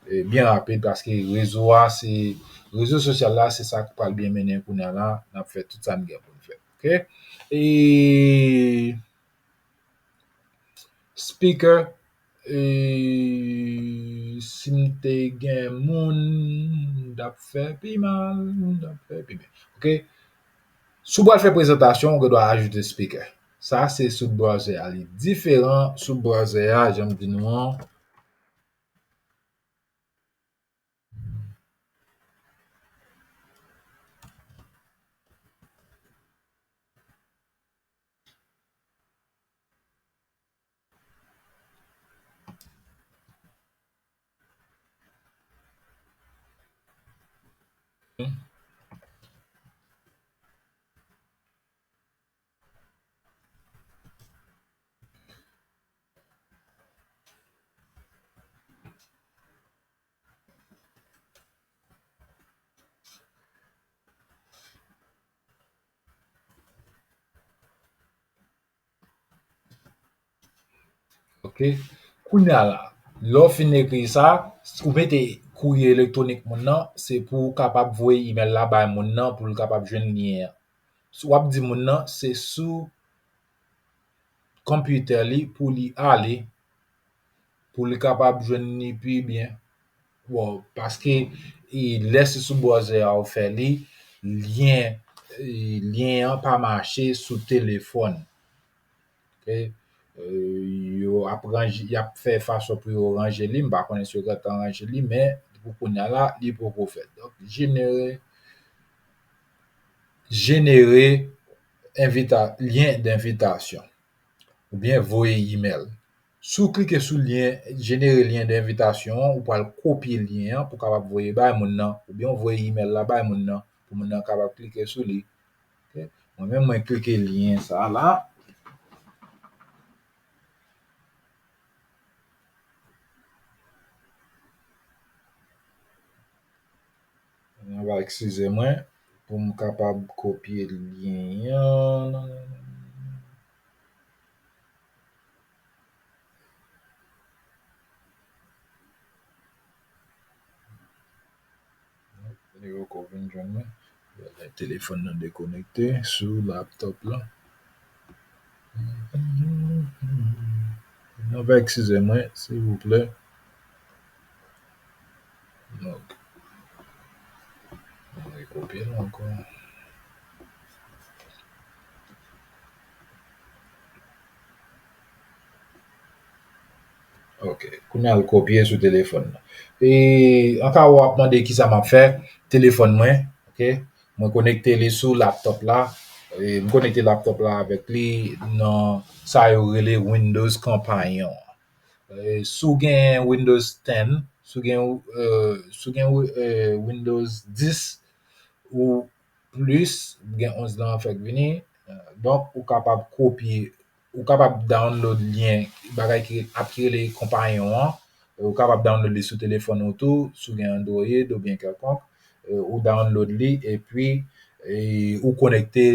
E byen rapid, paske rezo a, se, rezo sosyal la, se sa k pral byen mennen kounye a la, n ap fè tout sa n gen pou n fè. Oke? E speaker, e si m te gen moun, m t ap fè pi mal, m t ap fè pi byen. Oke? Si w pral fè prezantasyon, ou gen dwa ajoute speaker. Sa se sou browser a, li diferan sou browser a, jan m di nou an. Oke. Kounye a la, lè w fin ekri sa, ou mete kourye elektwonik moun nan, se pou w kapab voye imèl la bay moun nan, pou l kapab jwenn lyen an. W ap di moun nan, se sou konpitè li pou li ale, pou li kapab jwenn li pi byen. Bon, paske, e, lè se sou browser a ou fè li, lyen, e, lyen an pa mache sou telefòn. Oke? E, yo ap ranje, y ap fè fason pou yo ranje li. M pa konnen si yo gentan ranje li, men pou kounye a la, li poko fèt. Donk, jenere, jenere envita-, lyen denvitasyon oubyen voye imèl. Si w klike sou lyen, jenere lyen denvitasyon an, ou pral kopye lyen an pou w kapab voye bay moun nan, oubyen w voye imèl la bay moun nan, pou moun nan kapab klike sou li. Oke? Mwen menm, mwen klike lyen sa a la. Nou va eskize mwen pou m kapab kopye lyen an. Li poko vin jwenn mwen. Telefòn nan dekonekte sou laptòp la. Nou va eskize mwen, silvouplè. Donk, mwen rekopye l ankò. Ok, kounye a l kopye sou telefòn nan. E anka w ap mande kisa m ap fè, telefòn mwen, ok, mwen konekte li sou laptòp la. E m konekte laptòp la avèk li nan sa yo rele Windows Companion. E si w gen Windows ten, si w gen, e, si w gen, e, Windows dis ou plis, gen onz lan fèk vini. Donk, ou kapab kopye, ou kapab download lyen, bagay ki ap ki rele Companion an. Ou kapab download li sou telefòn ou tou, si w gen Android oubyen kèlkonk. E, ou download li, epi, e, ou konekte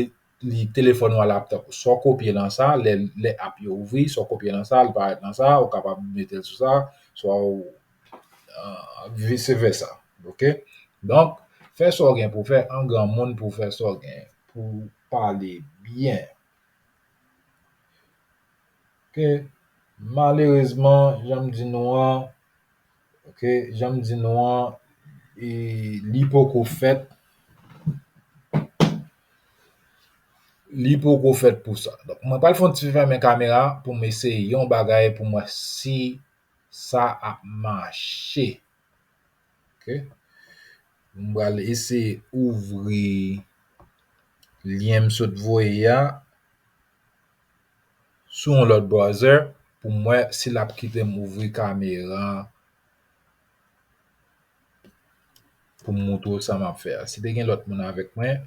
li telefòn ou a laptòp ou. Swa w kopye nan sa, lè, lè app yo ouvri, swa w kopye nan sa, li parèt nan sa, ou kapab mete l sou sa, swa w, e, vice versa. Ok? Donk, fè sa w gen pou w fè, an granmoun pou w fè sa w gen, pou w pale byen. Ok? Malerezman, jan m di nou an, ok, jan m di nou an, e, li poko fèt. Li poko fèt pou sa. Donk, mwen pral fè yon ti fèmen kamera pou m eseye yon bagay pou m wè si sa ap mache. Ok? M pral eseye ouvri lyen m sot voye a sou yon lòt browser pou m wè si l ap kite m ouvri kamera pou m montre w sa m ap fè a. Si te gen lòt moun avèk mwen,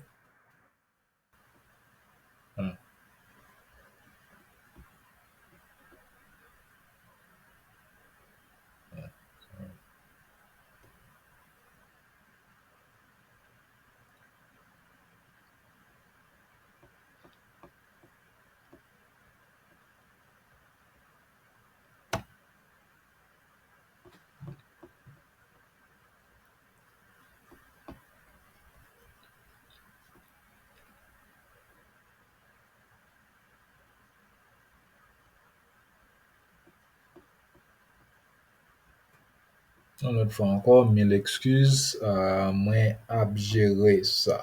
Yon lòt fwa ankò, mil ekskiz, ah, mwen ap jere sa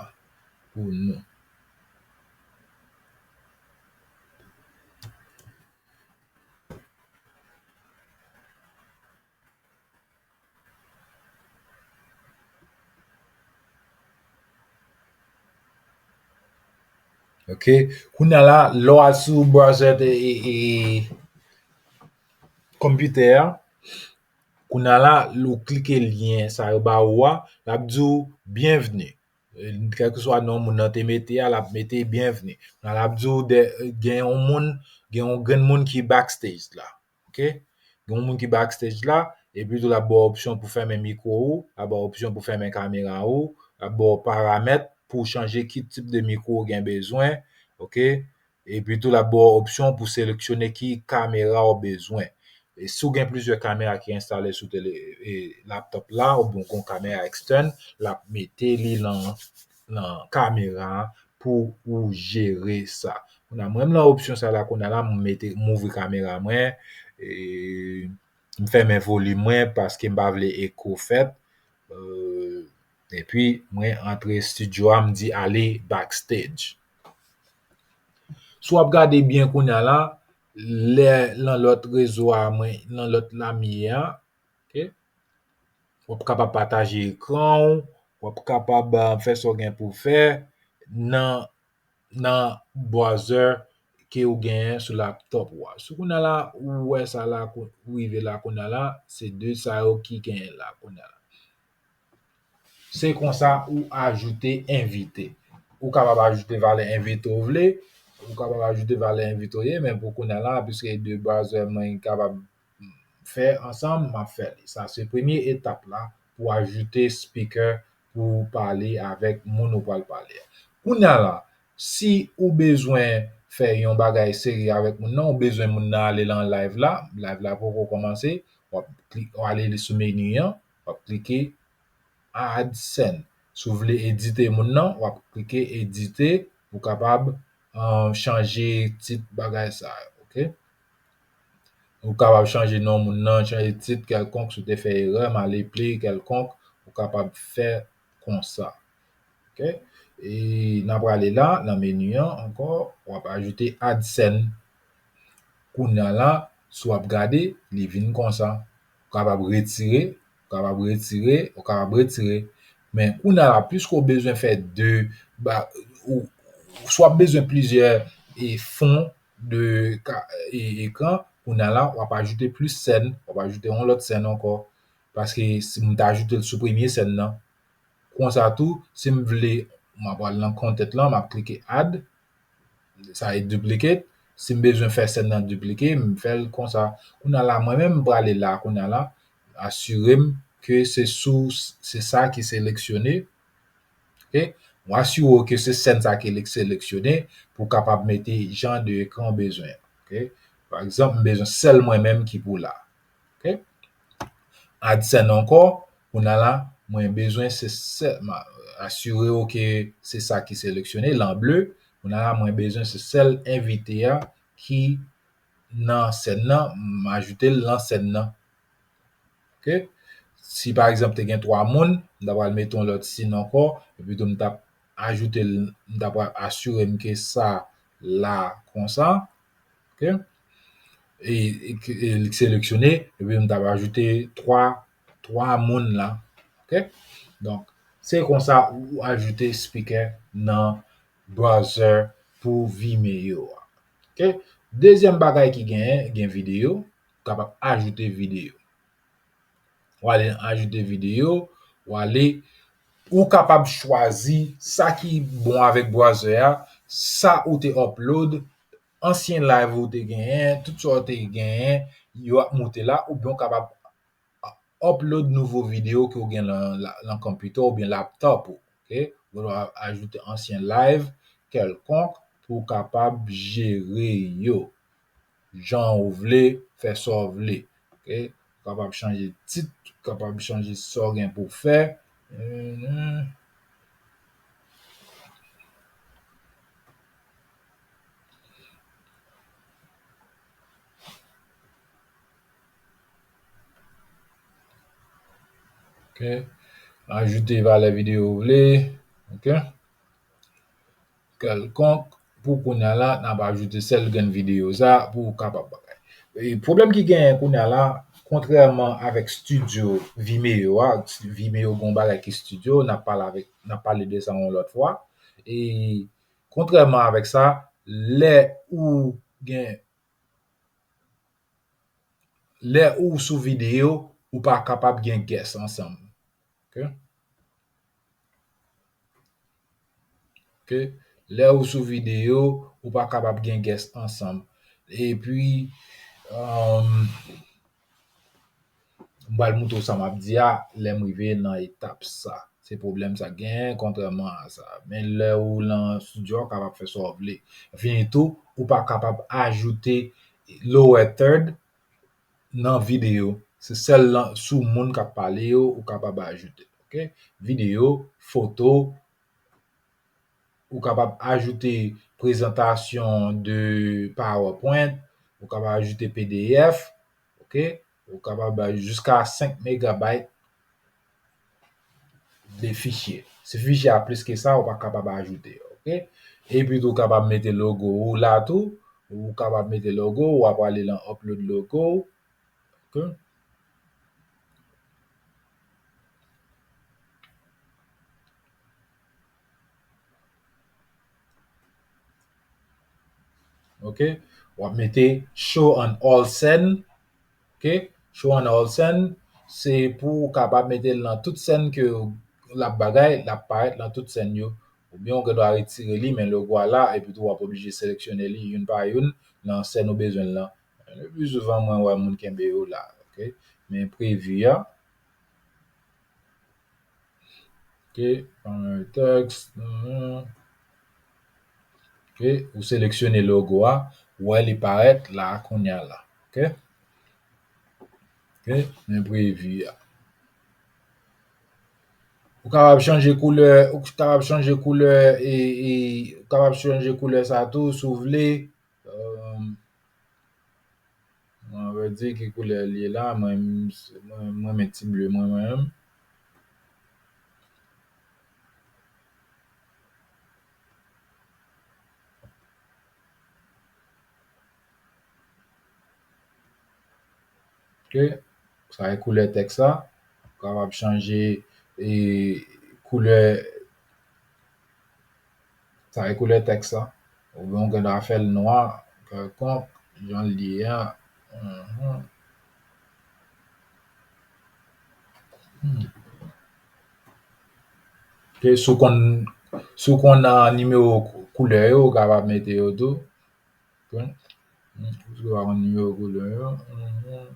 pou nou. Ok. Kounye a la, lè w al sou browser de, e, e, konpitè a, kounye a la, lè w klike lyen sa yo ba ou a, l ap di w byenvni. E, kèlkeswa non moun nan te mete a, l ap mete byenvni. Kounye a la, l ap di w de, gen yon moun, gen yon grenn moun ki backstage la. Ok? Gen yon moun ki backstage la, epi tou l ap ba w opsyon pou fèmen mikwo ou, l ap ba w opsyon pou fèmen kamera ou, l ap ba w paramèt pou w chanje ki tip de mikwo w gen bezwen, ok? Epi tou l ap ba w opsyon pou seleksyone ki kamera w bezwen. E si w gen plizyè kamera ki enstale sou tele, e, laptòp la, oubyen w gen yon kamera ekstèn, l ap mete li nan, nan kamera a pou ou jere sa. Kounye a, mwen menm nan opsyon sa la, kounye a la, m mete, m ouvri kamera mwen, e, m fèmen volim mwen paske m pa vle eko fèt. Euh, epi, mwen antre estidyo a, m di ale backstage. Si w ap gade byen kounye a la, lè nan lòt rezo a, mwen, nan lòt la m ye a, ok? W ap kapab pataje ekran w, w ap kapab, ah, fè sa w gen pou w fè nan, nan browser ke w genyen sou laptòp ou a. Si kounye a la, ou wè sa la, kou-, ou rive la kounye a la, se de sa yo ki genyen la kounye a la. Se konsa ou ajoute envite. Ou kapab ajoute valè envite w vle, ou kapab ajoute valè envite w ye, men pou kounye a la, piske de browser mwen kapab fè ansanm, m ap fè li. Sa se premye etap la pou ajoute speaker pou w pale avèk moun ou pral pale a. Kounye a la, si ou bezwen fè yon bagay serye avèk moun nan, ou bezwen moun nan ale nan live la, live la poko kòmanse, w ap kli-, w ale li sou meni an, w ap klike add scene. Si w vle edite moun nan, w ap klike edite pou w kapab, euh, chanje tit bagay sa yo, ok? Ou kapab chanje non moun nan, chanje tit kèlkonk, si w te fè erè, male pli kèlkonk, ou kapab fè konsa. Ok? E n ap prale la, nan meni an ankò, w ap ajoute add scene. Kounye a la, si w ap gade, li vin konsa. Ou kapab retire, ou kapab retire, ou kapab retire. Men kounye a la, piske w bezwen fè de, ba, ou, si w ap bezwen plizyè, e, fon de ka-, e, ekran, kounye a la, w ap ajoute plis sèn, w ap ajoute yon lòt sèn ankò. Paske si m ta ajoute l sou premye sèn nan, konsa tou, si m vle, m ap al nan content lan, m ap klike add, sa e duplicate. Si m bezwen fè sèn nan duplike, m fè l konsa. Kounye a la, mwen menm, m prale la, kounye a la, asire m ke se sou, se sa ki seleksyone. Ok? Ou asire w ke se sèn sa ki seleksyone pou w kapab mete jan de ekran w bezwen. Ok? Pa egzanp, m bezwen sèl mwen menm ki pou la. Ok? Add scene ankò, kounye a la, mwen bezwen se sèl, m a-, asire w ke se sa ki seleksyone, lan ble. Kounye a la, mwen bezwen se sèl envite a ki nan sèn nan, m ajoute l lan sèn nan. Ok? Si pa egzanp te gen twa moun, m ta pral mete yon lòt siy ankò, epi tou m t ap ajoute l, m ta pral asire m ke sa la konsa. Ok? E, e, e li seleksyone, epi m t ap ajoute twa, twa moun la. Ok? Donk, se konsa ou ajoute speaker nan browser pou Vimeo a. Ok? Dezyèm bagay ki genyen, gen videyo, ou kapab ajoute videyo. W ale ajoute videyo, w ale, ou kapab chwazi sa ki bon avèk browser a, sa ou te upload, ansyen live ou te genyen, tout sa ou te genyen, yo ap moute la, oubyen ou kapab upload nouvo videyo ke w gen lan, lan, lan konpitè oubyen laptòp ou. Ok? Ou dwe ajoute ansyen live kèlkonk pou w kapab jere yo jan ou vle, fè sa w vle. Ok? Ou kapab chanje tit, ou kapab chanje sa w gen pou w fè. Mhm. Ok. Ajoute valè videyo ou vle. Ok. Kèlkonk. Pou kounye a la, n ap ajoute sèl grenn videyo sa pou w kapab bagay. E pwoblèm ki genyen kounye a la, kontrèman avèk studio Vimeo a, Vimeo gen yon bagay ki studio, n ap pale avèk, n ap pale de sa yon lòt fwa. E kontrèman avèk sa, lè ou gen, lè ou sou videyo, ou pa kapab gen guest ansanm. Ok? Ok? Lè ou sou videyo, ou pa kapab gen guest ansanm. Epi, um, m pral moutre w sa m ap di a, lè m rive nan etap sa. Se pwoblèm sa genyen, kontrèman a sa. Men lè ou nan studio, ou kapab fè sa w vle. Fini tou, ou pa kapab ajoute lower third nan videyo. Se sèl nan, sou moun k ap pale yo, ou kapab ajoute. Ok? Videyo, foto, ou kapab ajoute prezantasyon de PowerPoint, ou kapab ajoute P D F, ok? Ou kapab bay jiska senk megabayt de fichye. Si fichye a plis ke sa, ou pa kapab ajoute, ok? Epi tou, ou kapab mete logo ou la tou, ou kapab mete logo, w ap ale nan upload logo, ok? Ok? W ap mete show on all scene. Ok? Show on all scene, se pou w kapab mete l nan tout sèn ke l ap bagay, l ap parèt nan tout sèn yo. Oubyen ou gen dwa retire li, men logo a la, epi tou w ap oblije seleksyone li youn pa youn nan sèn ou bezwen l lan. Le pli souvan, mwen wè moun kenbe yo la. Ok? Men previ a. Ok, ann tèks. Ok, ou seleksyone logo a, ou wè li parèt la kounye a la. Ok? Ok, men previ a. Ou kapab chanje koulè, ou kapab chanje koulè e, e ou kapab chanje koulè sa tou si w vle. Euh, mwen vle di ki koulè li ye la, mwen, mwen, mwen renmen ti ble mwen, mwen menm. Ok, sa e koulè tèks la. Ou kapab chanje e koulè Sa e koulè tèks la. Oubyen ou gen dwa fè l nwa, kèlkonk, jan l ye a. Mhm. Hmm. Ok, si w konn, si w konn, ah, nimewo kou-, koulè yo, ou kapab mete yo tou. Ok. Hmm, si w pa konn nimewo koulè yo. Mhm.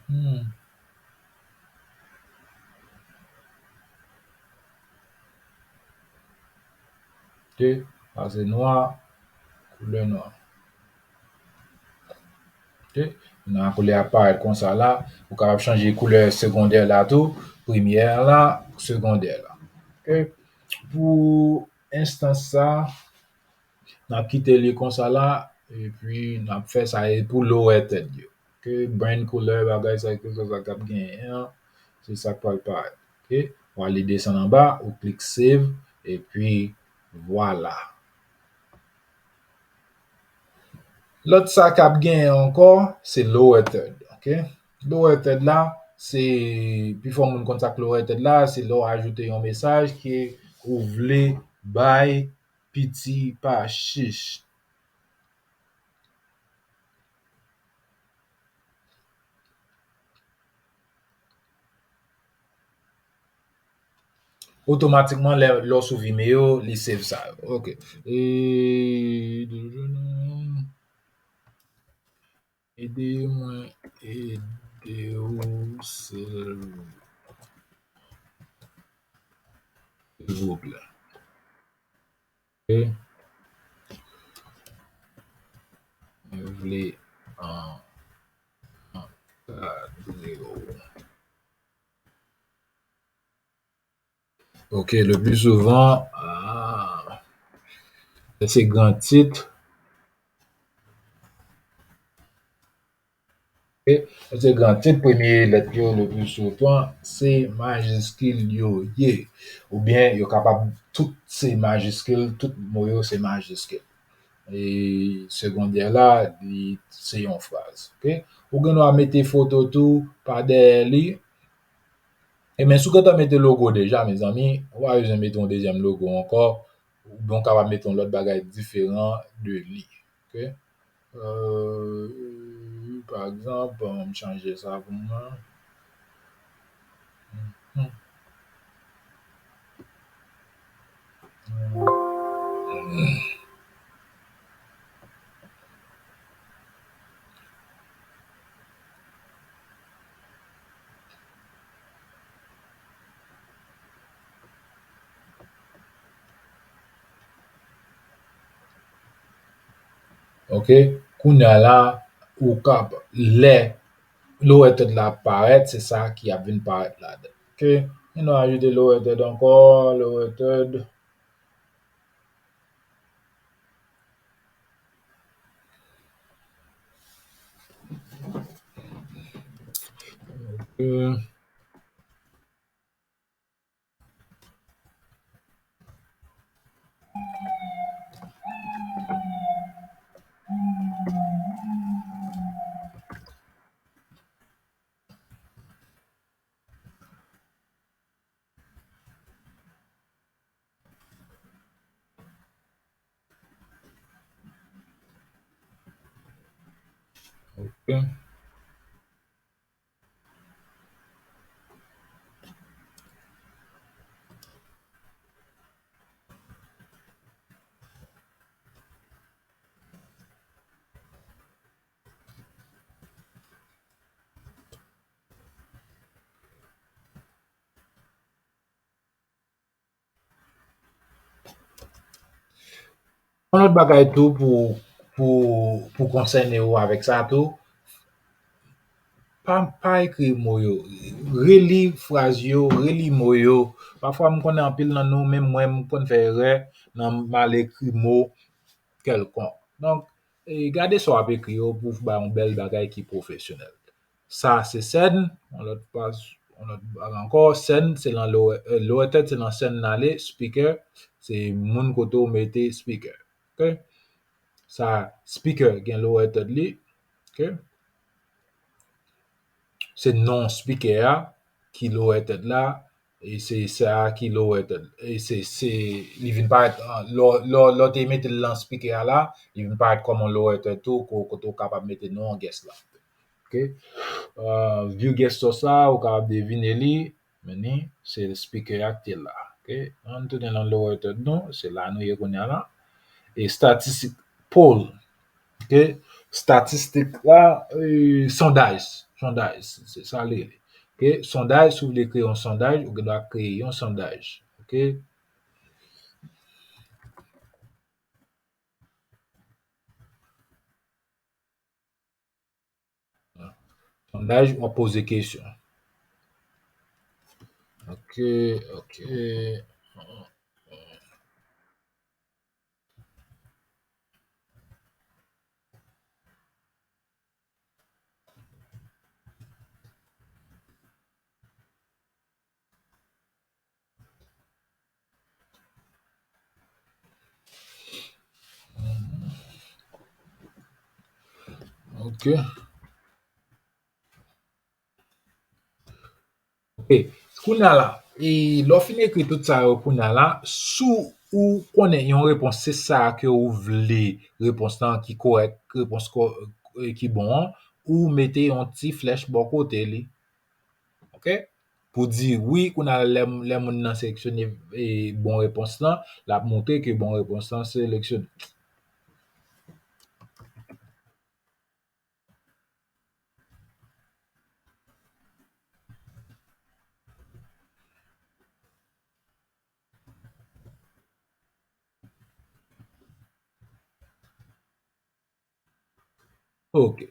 Mhm. Ok, sa se nwa, koulè nwa. Ok, nan koulè ap parèt konsa la, ou kapab chanje koulè segondè la tou, premyè la, segondè la. Ok, pou enstans sa, N ap kite li konsa la, epi n ap fè sa e pou lower third yo. Ok, brand couleur, bagay sa, ke sa k ap genyen an, se sa k pral parèt. Ok, w ale desann anba, ou klik save, epi vwala. Lòt sa k ap genyen ankò, se lower third. Ok, lower third la, se, pifò moun konn sa k lower third la, se lè w ajoute yon mesaj ke ou vle bay piti pa chich. Otomatikman, lè, lè w sou Vimeo, li save sa yo. Ok. E, Ede mwen ede w, silvouplè. Ok. Mwen vle an, ankadre w. Ok, le pli souvan, ah, se gran tit. Paske gran tit, premye lèt yo le pli souvan se majiskil yo ye. Oubyen yo kapab tout se majiskil, tout mo yo se majiskil. E segondyè la, li se yon fraz. Oke? Ou gen dwa mete foto tou pa dèyè li. E men si w gentan mete logo deja, mezanmi, ou pa bezwen mete yon dezyèm logo ankò. Oubyen w kapab mete yon lòt bagay diferan de li. Oke? Euh, pa egzanp, bon, m chanje sa pou mwen. Oke? Kounye a la, ou kap, lè lower third la parèt, se sa ki ap vin parèt ladan. Oke? E nou ajoute lower third ankò, lower third. Oke. Ok. Yon lòt bagay tou pou, pou, pou konsène ou avèk sa tou, pa, pa ekri mo yo. Reli fraz yo, reli mo yo. Pafwa, m konnen anpil nan nou, menm mwen, m konn fè erè nan mal ekri mo kèlkonk. Donk, e, gade sa w ap ekri yo pou w bay yon bèl bagay ki pwofesyonèl. Sa se sèn, yon lòt paj, yon lòt bagay ankò. Sèn, se nan lower, euh, lower third, se nan sèn n ale, speaker, se moun kote w mete speaker. Ok? Sa, speaker gen lower third li. Ok? Se non speaker a ki lower third la, e se sa ki lower third. E se, se, li vin parèt, ah, lè, lè, lè w te mete l nan speaker a la, li vin parèt kòm yon lower third tou, ko-, kote w kapab mete non guest la. Ok? Euh, view guest source la, ou kapab devine li, men ni, se speaker a ki te la. Ok? Ann tounen nan lower third nou, se la nou ye kounye a la. E statistik poll, ok? Statistik la, e, sondaj, sondaj, se sa li rele. Ok? Sondaj, si w vle kreye yon sondaj, ou gen dwa kreye yon sondaj. Ok? Sondaj, w ap poze kesyon. Ok, ok. Ok. Ok. Kounye a la, e lè w fin ekri tout sa yo kounye a la, si w konnen yon repons se sa ke w vle, repons lan ki kòrèk, repons kò-, e ki bon an, ou mete yon ti flèch bò kote li. Ok? Pou di wi, kounye a lè, lè moun nan seleksyone, e, bon repons lan, l ap montre ke bon repons lan seleksyone. Ok.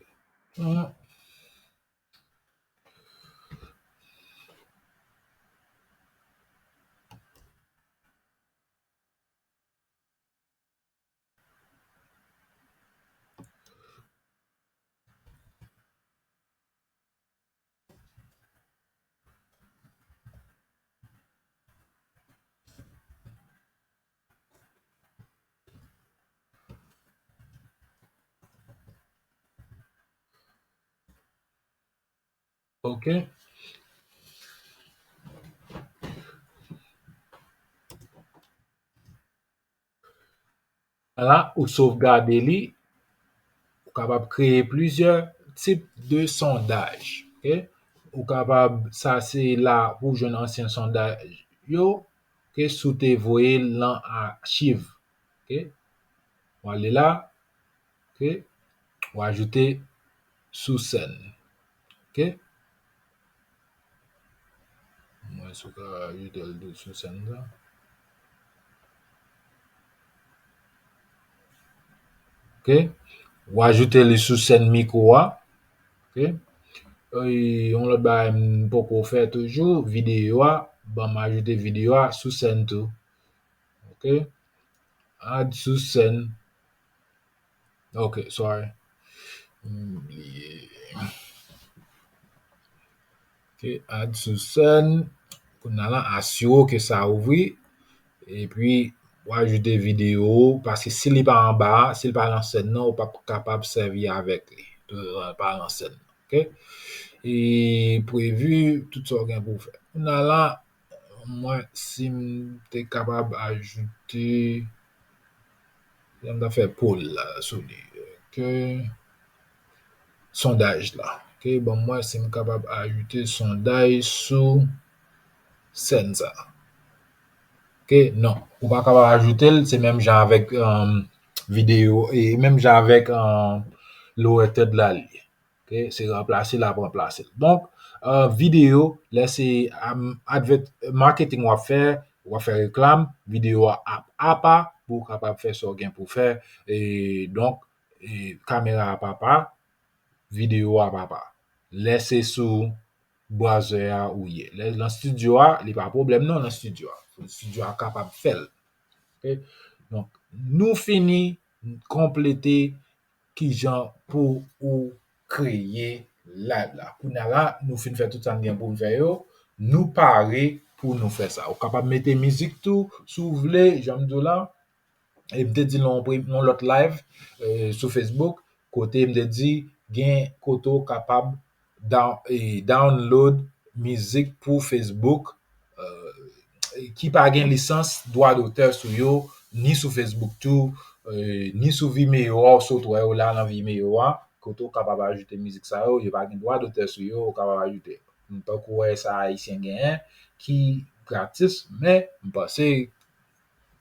Ok. La, ou sovgade li, ou kapab kreye plizyè tip de sondaj. Ok? Ou kapab, sa se la pou jwenn ansyen sondaj yo, ok, si w te voye l nan achiv. Ok? W ale la, ok? W ajoute sou sèn. Ok? Mwen si w ka ajoute l tou sou sèn sa. Ok? W ajoute li sou sèn mikwo a. Ok? E, yon lòt bagay m poko fè toujou, videyo a, ban m ajoute videyo a sou sèn tou. Ok? Add sou sèn. Ok, sorry. M bliye. Ok, add sou sèn. Kounye a la, asire w ke sa ouvri. Epi, w ajoute videyo, paske si li pa anba a, si li pa nan sèn nan, ou p ap kapab sèvi avèk li. Li pa nan sèn nan. Ok? E previ, tout sa w gen pou w fè. Kounye a la, mwen, si m te kapab ajoute, jan m ta fè poll la sou li. Ok. Sondaj la. Ok, ban m wè si m kapab ajoute sondaj sou sèn sa. Ok, non. Ou pa kapab ajoute l, se menm jan avèk, um, videyo, e menm jan avèk, um, Lower Third la li ye. Ok, se ranplase l ap ranplase l. Donk, uh, videyo, lè se, um, advert-, marketing w ap fè, w ap fè reklam, videyo a ap apa, pou w kapab fè sa w gen pou fè. E donk, e kamera ap apa, videyo a ap apa. Lè se sou bwazè a ou ye. Lè nan estidyo a, li pa pwoblèm non nan estidyo a. Estidyo a kapab fè l. Ok? Donk, nou fini konplete kijan pou ou kreye live la. Kounye a la, nou fin fè tout sa n gen pou n fè yo, nou pare pou nou fè sa. Ou kapab mete mizik tou, si w vle, jan m di w la. E m te di l nan yon pre-, yon lòt live, eh, sou Facebook, kote m te di gen kote w kapab down-, eh, download mizik pou Facebook, eh, ki pa gen lisans dwa dotè sou yo, ni sou Facebook tou, eh, ni sou Vimeo a, w sot wè yo la nan Vimeo a, kote w kapab ajoute mizik sa yo, yo pa gen dwa dotè sou yo, ou kapab ajoute. M poko wè sa Ayisyen genyen ki gratis, men m panse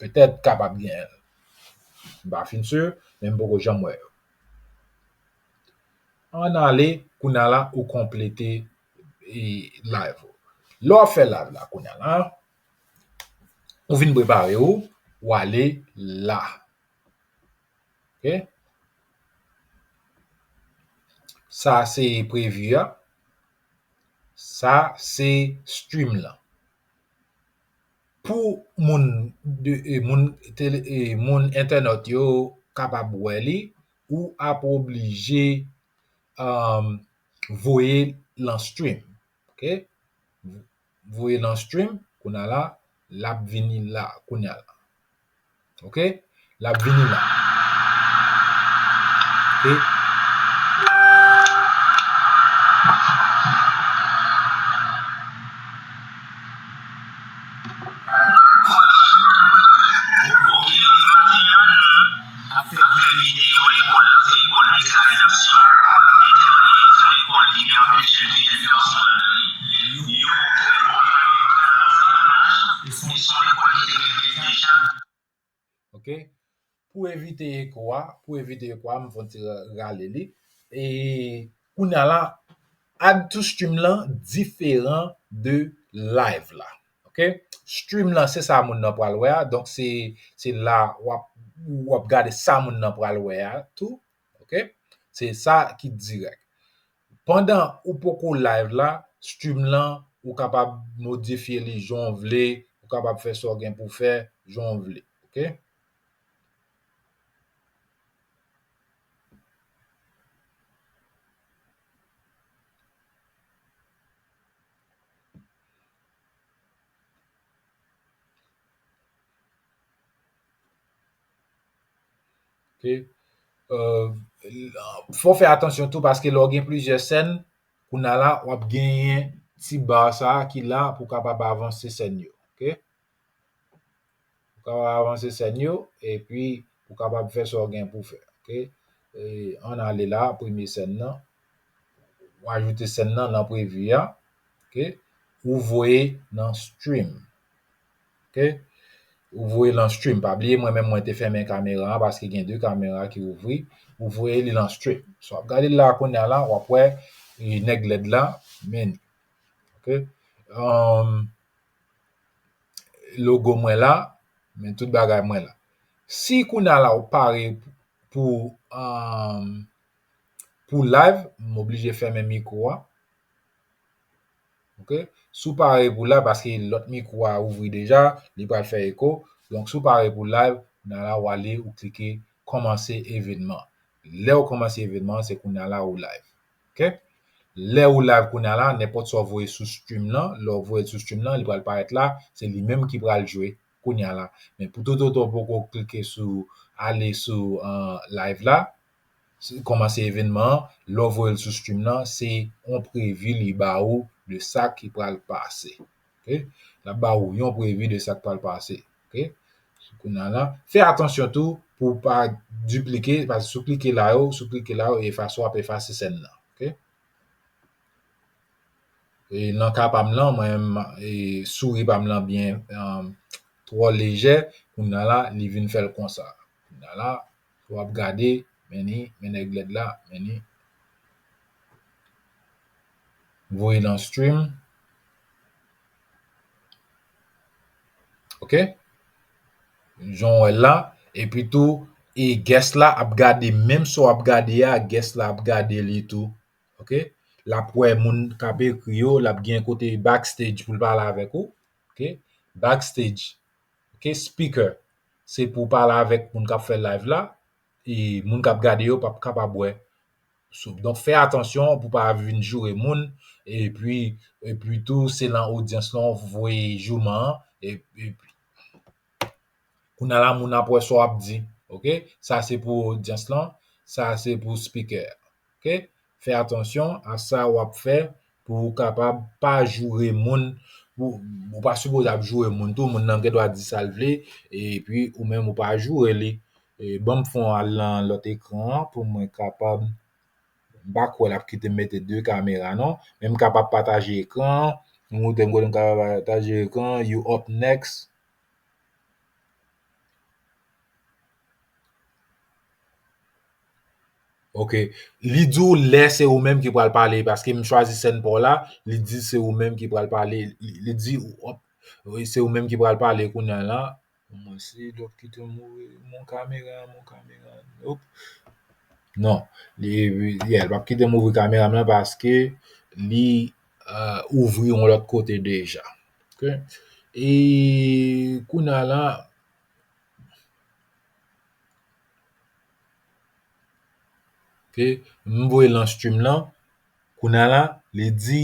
petèt kapab genyen l. M pa fin si, men m poko janm wè yo. Ann ale, kounye a la, ou konplete, e, live ou. Lè w ap fè live la, kounye a la, ou vin prepare w, ou ale la. Ok? Sa se previ a. Sa se stream lan. Pou moun de, e, moun tele, e, moun entènòt yo kapab wè li, ou ap oblije, um, voye l an stream. Ok? Voye l an stream, kounye a la, l ap vini la, kounye a la. Ok? L ap vini la. Ok? Ok? Pou evite eko a, pou evite eko a, m fè yon ti ra-, rale li. E kounye a la, add to stream lan diferan de live la. Ok? Stream lan, se sa moun nan pral wè a. Donk, se, se la w ap, w ap gade sa moun nan pral wè a tou. Ok? Se sa ki dirèk. Pandan ou poko live la, stream lan, ou kapab modifye li jan w vle, ou kapab fè sa w gen pou fè jan w vle. Ok? Ok. Euh, fò fè atansyon tou paske lè w gen plizyè sèn, Kounye a la, w ap genyen ti ba sa a ki la pou w kapab avanse sèn yo. Ok? Pou w kapab avanse sèn yo, epi pou w kapab fè sa w gen pou fè. Ok? E, ann ale la, premye sèn nan. Ou ajoute sèn nan nan previ a. Ok? Ou voye nan stream. Ok? Ou voye l an stream. Pa bliye, mwen menm, mwen te fèmen kamera an paske gen de kamera ki ouvri. Ou voye li lan stream. So, w ap gade l la kounye a la, w ap wè, e, nèg lèd la, men. Ok? Um, logo mwen la, men tout bagay mwen la. Si kounye a la ou pare pou, um, pou live, m oblije fèmen mikwo a. Ok? Si w pare pou live, paske lòt mikwo a ouvri deja, li pral fè eko. Donk, si w pare pou live, kounye a la, w ale, ou klike kòmanse evènman. Lè w kòmanse evènman an, se kounye a la ou live. Ok? Lè ou live kounye a la, nenpòt sa w voye sou stream nan, lè w voye l sou stream nan, li pral parèt la, se li menm ki pral jwe kounye a la. Men pou tout otan w poko klike sou, ale sou, uh, live la, kòmanse evènman an, lè w voye l sou stream nan, se yon previ li ba ou de sa ki pral pase. Ok? L ap ba ou yon previ de sa k pral pase. Ok? Kounye a la, fè atansyon tou pou w pa diplike, paske si w klike la yo, si w klike la yo, efase, w ap efase sèn nan. Ok? E nan ka pa m lan, mwen menm, e, souri pa m lan byen, um, twò lejè, kounye a la, li vin fè l konsa. Kounye a la, w ap gade, men ni, men nèg lèd la, men ni. Voye nan stream. Ok? Jan w wè l la. Epi tou, e guest la ap gade, menm sa w ap gade a, guest la ap gade li tou. Ok? L ap wè moun k ap ekri yo, l ap gen kote backstage pou l pale avèk ou. Ok? Backstage. Ok? Speaker. Se pou w pale avèk moun k ap fè live la. E moun k ap gade yo p ap kapab wè. So, donk, fè atansyon pou w pa vin joure moun. Epi, epi tou, se lan odyans lan w voye jouman an. E, epi, kounye a la, moun ap wè sa w ap di. Ok? Sa se pou odyans lan. Sa se pou speaker. Ok? Fè atansyon a sa w ap fè pou w kapab pa joure moun. Ou, ou pa sipoze ap joure moun tou. Moun nan gen dwa di sa l vle. Epi, ou menm, ou pa joure li. E, ban m fè w al lan lòt ekran an pou mwen kapab, m pa kwè l ap kite m mete de kamera, non. Men m kapab pataje ekran an. M montre m kote m kapab pataje ekran an. You up next. Ok. Li di w lè se ou menm ki pral pale, paske m chwazi sèn pa w la, li di se ou menm ki pral pale, li, li di, w ap, wi, se ou menm ki pral pale kounye a la. Mwen, si lòt kite m ouvri mon kamera, mon kamera, nope. Non, li, yeah, l p ap kite m ouvri kamera m lan paske li, euh, ouvri yon lòt kote deja. Ok? E kounye a la, ok, m voye l nan stream lan. Kounye a la, li di,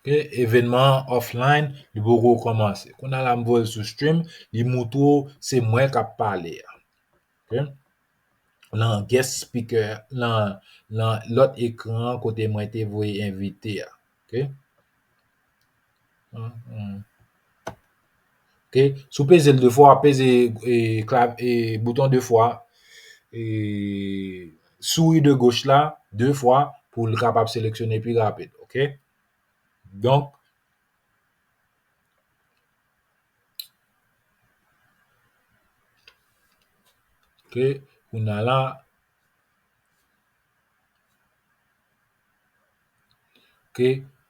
ok, evènman an offline, li poko kòmanse. Kounye a la, m voye l sou stream, li montre w se mwen k ap pale a. Ok? Lan guest speaker, lan, lan lòt ekran an kote mwen te voye envite a. Ok? Hmm, hmm. Ok? Si w peze l de fwa, w ap peze, e, klav-, e, bouton de fwa, e, souris de gauche la, de fwa, pou l kapab seleksyone pi rapid. Ok? Donk, ok, kounye a la, ok,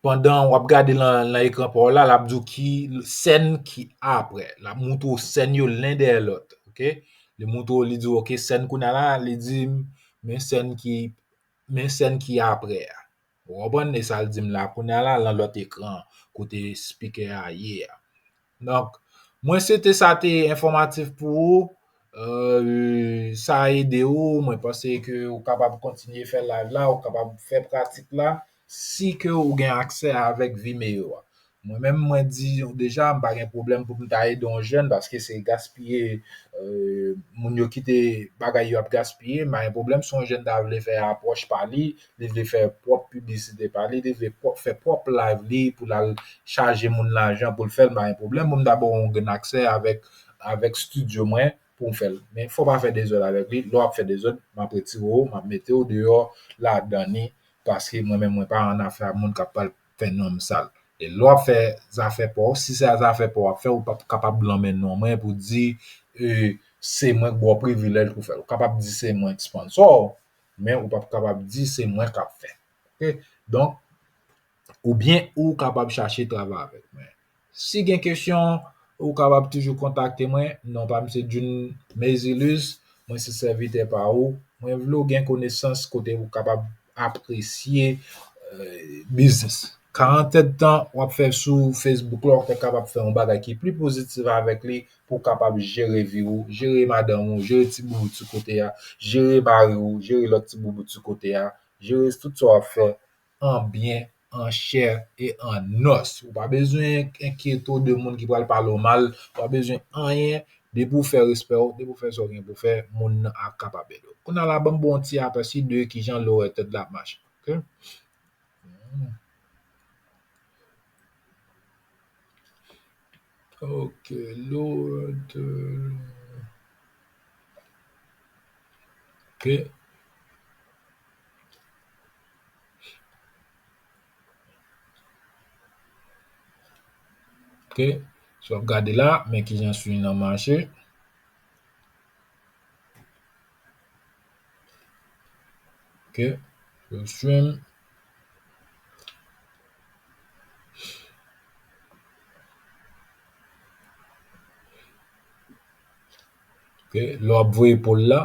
pandan w ap gade lan, lan ekran pa w la, l ap di w ki sèn ki apre. L ap montre w sèn yo len dèyè lòt. Ok? Li montre w, li di w, ok, sèn kounye a la, li di m, men sèn ki, men sèn ki apre a. Ou konprann? E sa l di m la kounye a la, lan lòt ekran, kote speaker a ye a. Donk, mwen swete sa te enfòmatif pou ou. Euh, sa ede ou, mwen panse ke ou kapab kontinye fè live la, ou kapab fè pratik la, si ke ou gen aksè avèk Vimeo a. Mwen menm, mwen di deja, m pa gen pwoblèm pou m ta ede yon jèn, paske se gaspiye, euh, moun yo kite bagay yo ap gaspiye, m pa gen pwoblèm si yon jèn ta vle fè apwòch pa li, li vle fè pwòp piblisite pa li, li vle pwòp, fè pwòp live li pou l al chaje moun lajan pou l fè l, m pa gen pwoblèm pou m ta ba w yon grenn aksè avèk, avèk estidyo mwen pou m fè l. Men fò w pa fè dezòd avèk li, lè w ap fè dezòd, m ap retire w, m ap mete w deyò ladan li, paske mwen menm, mwen pa annafè ak moun k ap pral fè non m sal. E lè w ap fè zafè pa w, si se zafè pa w w ap fè, ou p ap kapab lanmen non mwen pou di, e, se mwen k ba w privilèj pou fè l. Ou kapab di se mwen k sponsò w, men ou p ap kapab di se mwen k ap fè. Oke? Donk, oubyen ou kapab chache travay avèk mwen. Si gen kesyon, ou kapab toujou kontakte mwen. Non pa m se Jun Mézilus, mwen se sèvitè pa ou. Mwen vle w gen konesans kote ou kapab apresye, euh, biznis. Karant èdtan w ap fè sou Facebook la, ou te kapab fè yon bagay ki pli pozitif avèk li pou w kapab jere vi w, jere madanm ou, jere ti boubout sou kote a, jere mari w, jere lòt ti boubout sou kote a, jere tout sa w ap fè an byen, an chè e an nòs. Ou pa bezwen enkyete w de moun ki pral pale w mal, ou pa bezwen anyen. Depi w fè respè w, depi w fè sa w gen pou fè, moun nan ap kapab ede w. Kounye a la, ban m ba w yon ti apèsi de kijan Lower Third la ap mache. Oke? Ok, Lower Third. Ok. Ok. So, w ap gade la, men kijan swing nan mache. Ok. Yo swing. Ok. Lè w ap voye poll la,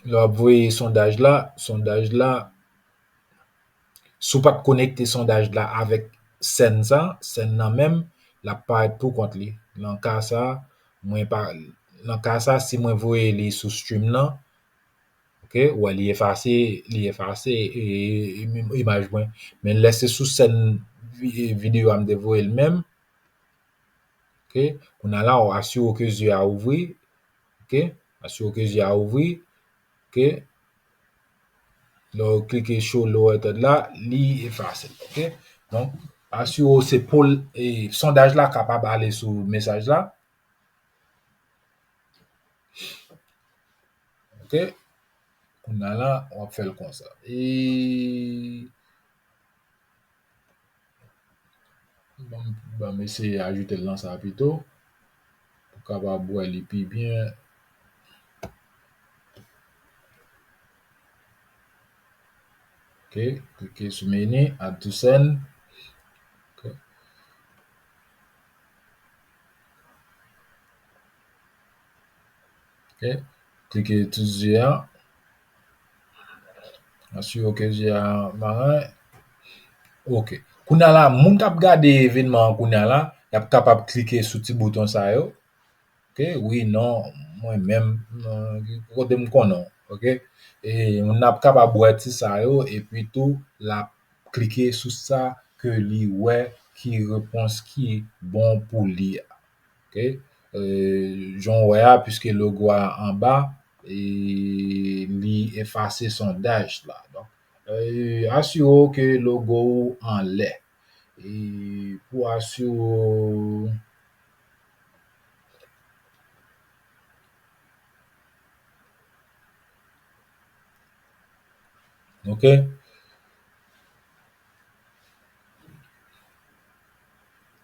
lè w ap voye sondaj la, sondaj la, si w pa t konekte sondaj la avèk sèn sa, sèn nan menm, l ap parèt pou kont li. Nan ka sa, mwen pa, nan ka sa, si mwen voye li sou stream nan, ok, ou wè li efase, li efase, e, e, e, imaj mwen. Men lè se sou sèn vi-, e, videyo a m te voye l menm, ok, kounye a la, w asire w ke zye a ouvri, ok, asire w ke zye a ouvri, ok. Lè w klike show Lower Third la, li efase, ok. Donk, asire w se poll, e, sondaj la kapab ale sou mesaj la. Ok. Kounye a la, w ap fè l konsa. E ban m, ban m eseye ajoute l nan sa pito. Pou kapab wè li pi byen. Ok, klike sou meni, add to send. Ok. Ok, klike sou zye a. Asire w ke zye a maren. Ok. Kounye a la, moun k ap gade evènman an kounye a la, y ap kapab klike sou ti bouton sa yo. Ok, wi, non, mwen menm, non, kote m konnen w, ok? E, moun nan ap kapab wè ti sa yo, epi tou, l ap klike sou sa ke li wè ki repons ki bon pou li a. Ok? E, jan w wè a, piske logo a anba, e, li efase sondaj la. Donk, e, asire w ke logo ou anlè. E pou asire w, ok?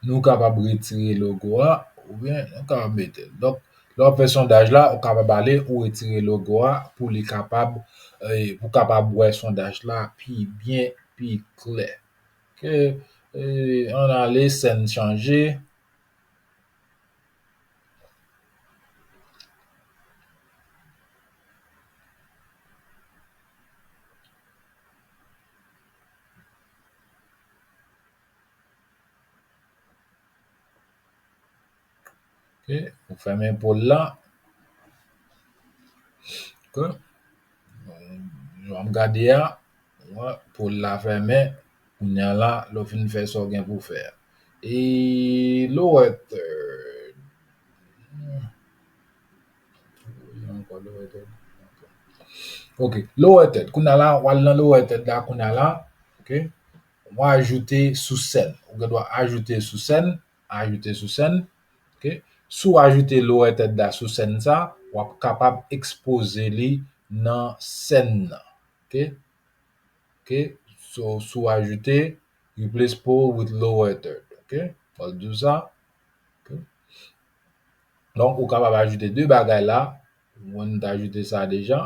Nou kapab retire logo a, oubyen nou kapab mete l. Donk, lè w ap fè sondaj la, ou kapab ale ou retire logo a pou li kapab, eh, pou kapab wè sondaj la pi byen, pi klè. Ke, eh, ann ale, sèn chanje. Ok, ou fèmen poll la. Ok. Jan m gade a, wè, poll la fèmen. Kounye a la, lè w fin fè sa w gen pou fè a. E lower third. Voye ankò lower third. Ok, lower third. Kounye a la, w al nan lower third la, kounye a la, ok? W ajoute sou sèn. Ou gen dwa ajoute sou sèn, ajoute sou sèn. Ok? Si w ajoute lower third la sou sèn sa, w ap kapab ekspoze li nan sèn nan. Ok? Ok? So, si w ajoute replace pole with lower third. Ok? W al di w sa. Ok? Donk, ou kapab ajoute de bagay la. Mwen, m te ajoute sa deja.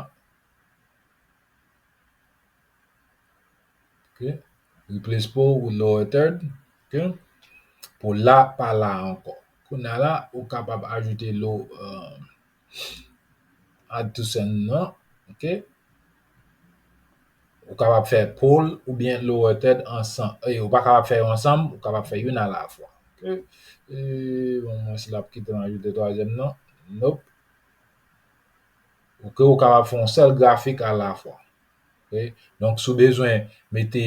Ok? Replace pole with lower third. Ok? Pole la pa la ankò. Kounye a la, ou kapab ajoute lo, euh, add to send nan. Ok? Ou kapab fè pole oubyen lower third ansanm. E, ou pa kapab fè yo ansanm, ou kapab fè youn alafwa. Ok? E, bon, mwen si l ap kite m ajoute twazyèm nan. Nope. Ok, ou kapab fè yon sèl grafik alafwa. Ok? Donk, si w bezwen mete,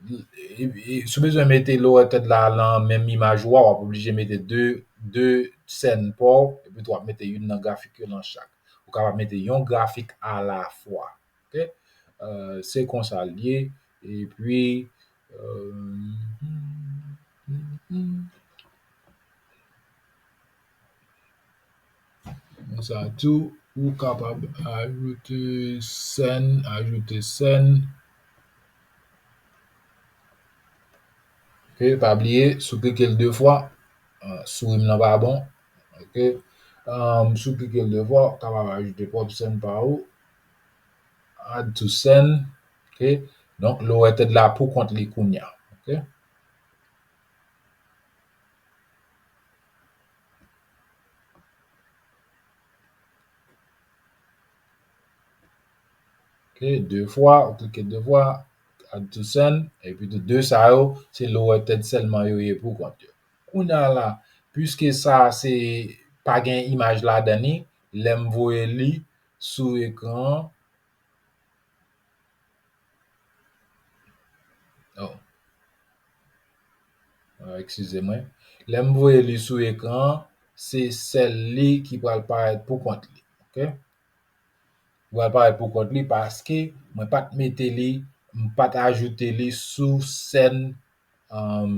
e, e, si w bezwen mete lower third la nan menm imaj ou a, w ap oblije mete de, de sèn pa w, epi tou w ap mete youn nan grafik yo nan chak. Ou kapab mete yon grafik alafwa. Ok? Euh, se konsa l ye. Epi, euh, konsa tou, ou kapab ajoute sèn, ajoute sèn. Ok, pa bliye, si w klike l de fwa, euh, souri m nan pa bon. Ok, euh, si w klike l de fwa, w kapab ajoute pwòp sèn pa ou. Add to send. Ok, donk, lower third la pou kont li kounye a. Ok. Ok, de fwa, ou klike de fwa, add to send, epi tou de sa yo, se lower third sèlman yo ye pou kont yo. Kounye a la, piske sa se pa gen imaj ladan li, lè m voye li sou ekran an, oh. Ah, eskize mwen. Lè m voye li sou ekran an, se sèl li ki pral parèt pou kont li. Ok? Li pral parèt pou kont li paske mwen pa t mete li, m pa t ajoute li sou sèn, um,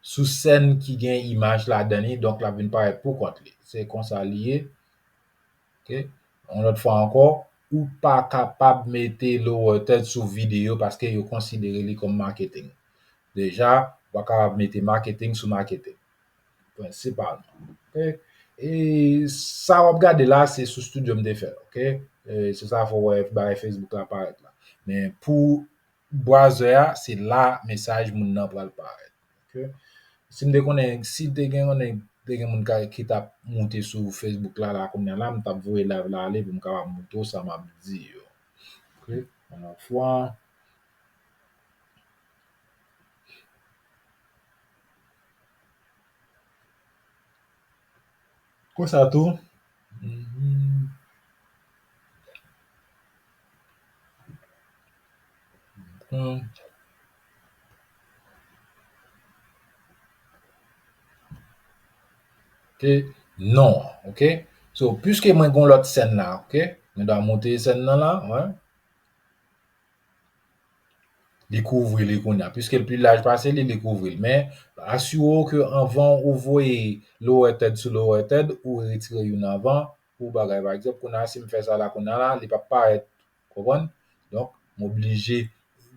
sou sèn ki gen imaj ladan li, donk l ap vin parèt pou kont li. Se konsa li ye. Ok? Yon lòt fwa ankò, ou pa kapab mete lower third sou videyo paske yo konsidere li kòm marketing. Deja, ou pa kapab mete marketing sou marketing. Prensipalman. Ok? E sa w ap gade la, se sou Studio m te fè l, ok? E se sa fè w wè bagay Facebook la parèt la. Men pou browser a, se la mesaj moun nan pral parèt. Ok? Si m te konnen, si te gen, konnen, te gen moun ka, ki t ap moute sou Facebook la, la kounye a la, m t ap voye live la ale pou m kapab montre w sa m ap di yo. Ok? Yon lòt fwa. Konsa tou. Mhm. Hmm. Ok. Non, ok. So, piske mwen gon lòt sèn la, ok. Mwen dwa monte sèn nan la, wè. Li kouvri li kounye a. Piske l pi laj pase li, li kouvri l. Men, asire w ke anvan ou voye lower third sou lower third, ou retire youn anvan pou bagay. Pa egzanp, kounye a, si m fè sa la kounye a la, li p ap parèt. Konprann? Donk, m oblije,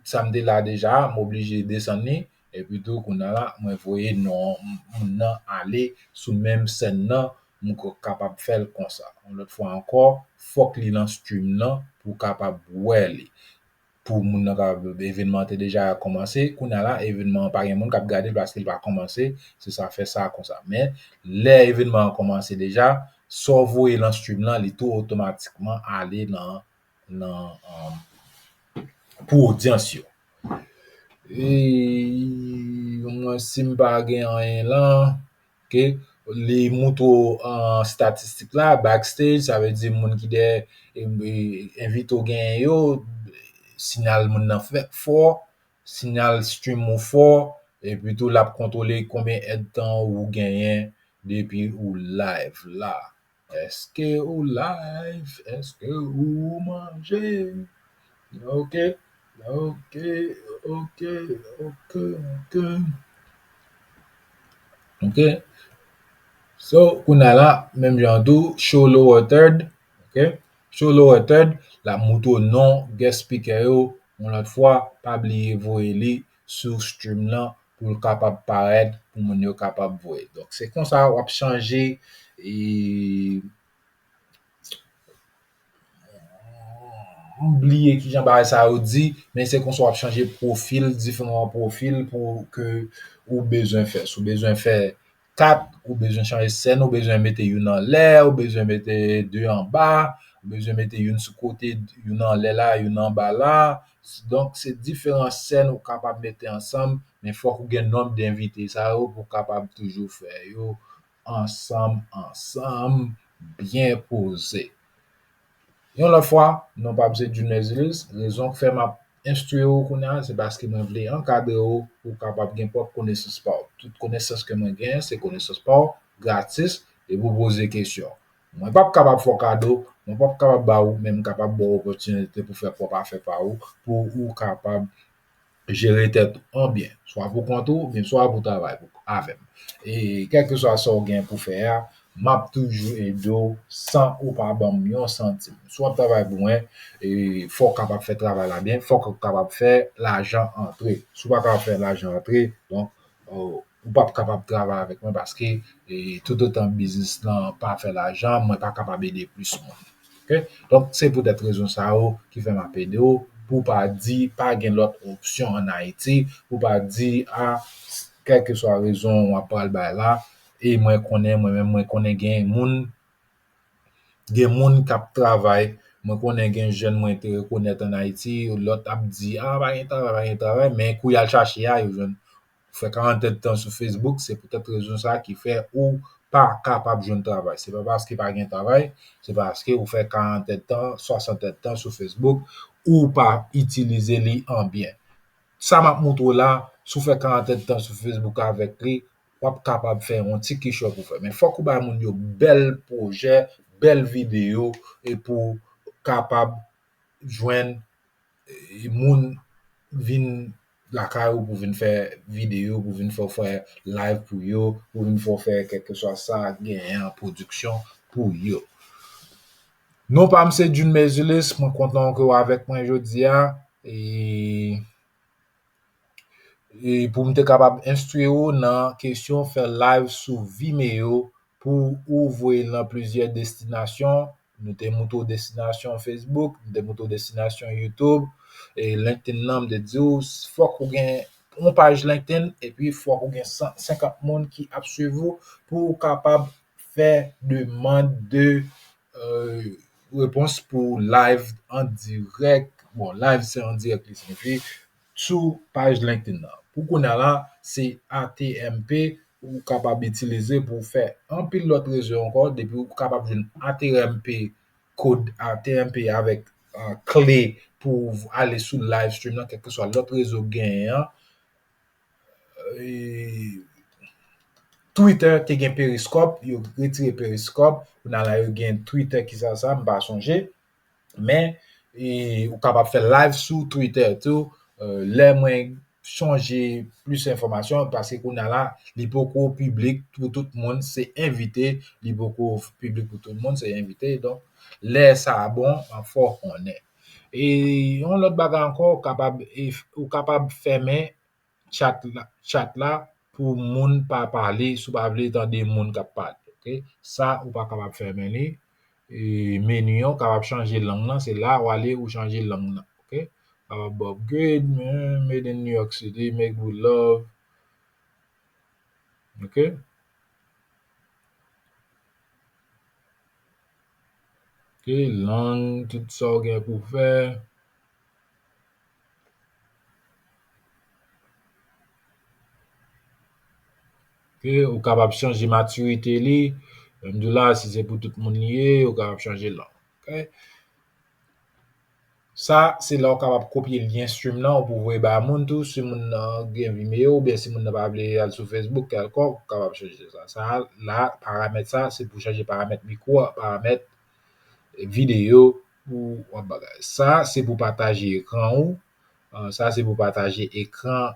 sa m te la deja a, m oblije desann li. Epi tou, kounye a la, mwen voye non moun nan ale sou menm sèn nan, m ko-, kapab fè l konsa. Yon lòt fwa ankò, fòk li nan stream nan pou w kapab wè li. Pou moun nan ka, evènman an te deja kòmanse. Kounye a la, evènman an pa gen moun k ap gade l paske l pa kòmanse. Se sa fè sa konsa. Men, lè evènman an kòmanse deja, sa w voye nan stream lan, li tou otomatikman ale nan, nan, um, pou odyans yo. E, mwen, si m pa gen anyen la, ok, li montre w, uh, statistik la, backstage, sa vle di moun ki dèyè, e, e, envite w genyen yo, siyal moun nan fè fò, sinyal stream ou fò, epi tou l ap kontwole konbyen èdtan ou genyen depi ou live la. Èske ou live? Èske ou manje? Ok, ok, ok, ok, ok. Ok. So, kounye a la, menm jan tou, show lower third. Ok. Show lower third, l ap moutre w non guest speaker yo. Yon lòt fwa, pa bliye voye li sou stream lan pou l kapab parèt, pou moun yo kapab voye. Donk, se konsa w ap chanje, e, m bliye kijan bagay sa yo di, men se konsa w ap chanje pwofil, diferan pwofil pou ke ou bezwen fè. Si w bezwen fè kat, ou bezwen chanje sèn, ou bezwen mete youn anlè, ou bezwen mete de anba, ou bezwen mete youn sou kote, youn anlè la, youn anba la. Donk, se diferan sèn ou kapab mete ansanm, men fòk ou gen nonb de envite sa yo pou w kapab toujou fè yo ansanm, ansanm, byen poze. Yon lòt fwa, non pa m se Junior Zilis. Rezon k fè m ap enstwi w kounye a, se paske mwen vle ankadre w pou w kapab gen pwòp konesans pa w. Tout konesans ke mwen genyen, se konesans pa w, gratis, e pou w poze kesyon. Mwen p ap kapab fè w kado, mwen p ap kapab ba w, men m kapab ba w opòtinite pou fè pwòp afè pa w, pou ou kapab jere tèt ou an byen, swa pou kont ou, oubyen swa pou travay pou, avè m. E kèlkeswa sa w gen pou fè a, m ap toujou ede w san ou pa ban m yon santim. Si w ap travay pou mwen, e, fò w kapab fè travay la byen, fò w kapab fè lajan antre. Si w pa kapab fè lajan antre, donk, ou p ap kapab travay avèk mwen paske, e, toutotan biznis lan pa fè lajan, mwen pa kapab ede plis moun. Ok? Donk, se poutèt rezon sa yo ki fè m ap ede w pou w pa di pa gen lòt opsyon ann Ayiti, pou w pa di, a, kèlkeswa rezon w ap pral bay la, e mwen konnen, mwen menm, mwen konnen gen moun, gen moun k ap travay, mwen konnen gen jèn mwen te rekonèt ann Ayiti, lòt ap di, a, pa gen travay, pa gen travay, men kou y al chache a, yo jwenn Ou fè karant èdtan sou Facebook, se poutèt rezon sa ki fè ou pa kapab jwenn travay. Se pa paske pa gen travay, se paske ou fè karant èdtan, swasant èdtan sou Facebook, ou pa itilize li an byen. Sa m ap montre w la, si w fè karant èdtan sou Facebook avèk li, w ap kapab fè yon ti kichòy pou fè. Men fòk ou bay moun yo bèl pwojè, bèl videyo, e pou kapab jwenn e, moun vin lakay ou pou vin fè videyo, pou vin fè w fè live pou yo, pou vin fè w fè kèlkeswa sa genyen an pwodiksyon pou yo. Non pa m se June Merzulis, mwen kontan ke w avèk mwen jodi a. E, e pou m te kapab enstwi w nan kesyon fè live sou Vimeo pou ou voye l nan plizyè destinasyon. Nou te montre w destinasyon Facebook, nou te montre w destinasyon YouTube, e LinkedIn nan, m te di w, fòk ou gen yon paj LinkedIn, epi fòk ou gen san senkant moun ki ap swiv ou pou w kapab fè demann de, euh, repons pou live an dirèk. Bon, live se an dirèk li siyifi, sou paj LinkedIn nan. Pou kounye a la, se A T M P ou kapab itilize pou w fè anpil lòt rezo ankò. Depi ou kapab jwenn A T M P, kòd A T M P avèk, euh, kle pou w ale sou live stream nan, kèlkeswa lòt rezo w genyen an. E, Twitter te gen Periscope, yo retire Periscope. Kounye a la, yo gen Twitter, kisa sa, m pa sonje. Men, e, ou kapab fè live sou Twitter tou. Euh, lè mwen chonje plis enfòmasyon, paske kounye a la, li poko piblik pou tout moun, se envite, li poko piblik pou tout moun, se envite. Donk, lè sa bon, fò w konnen. E yon lòt bagay ankò, ou kapab, e, ou kapab fèmen chat la, chat la pou moun pa pale, si w pa vle tande moun k ap pale, ok? Sa, ou pa kapab fèmen li. E meni an, ou kapab chanje lang nan, se la ou ale, ou chanje lang nan, ok? Kapab upgrade, men, made in New York City, make with love. Ok? Ok, lang, tout sa w gen pou fè. Ok, ou kapab chanje matirite li. M di w la, si se pou tout moun li ye, ou kapab chanje lang. Ok? Sa, se la w kapab kopye lyen stream nan, ou pou voye ba moun tou, si moun nan gen Vimeo, oubyen si moun nan pa vle al sou Facebook kèlkonk, ou kapab chanje sa. Sa la, paramèt sa, se pou chanje paramèt mikwo a, paramèt videyo, pou w ap bagay. Sa, se pou pataje ekran ou. Ah, sa, se pou pataje ekran,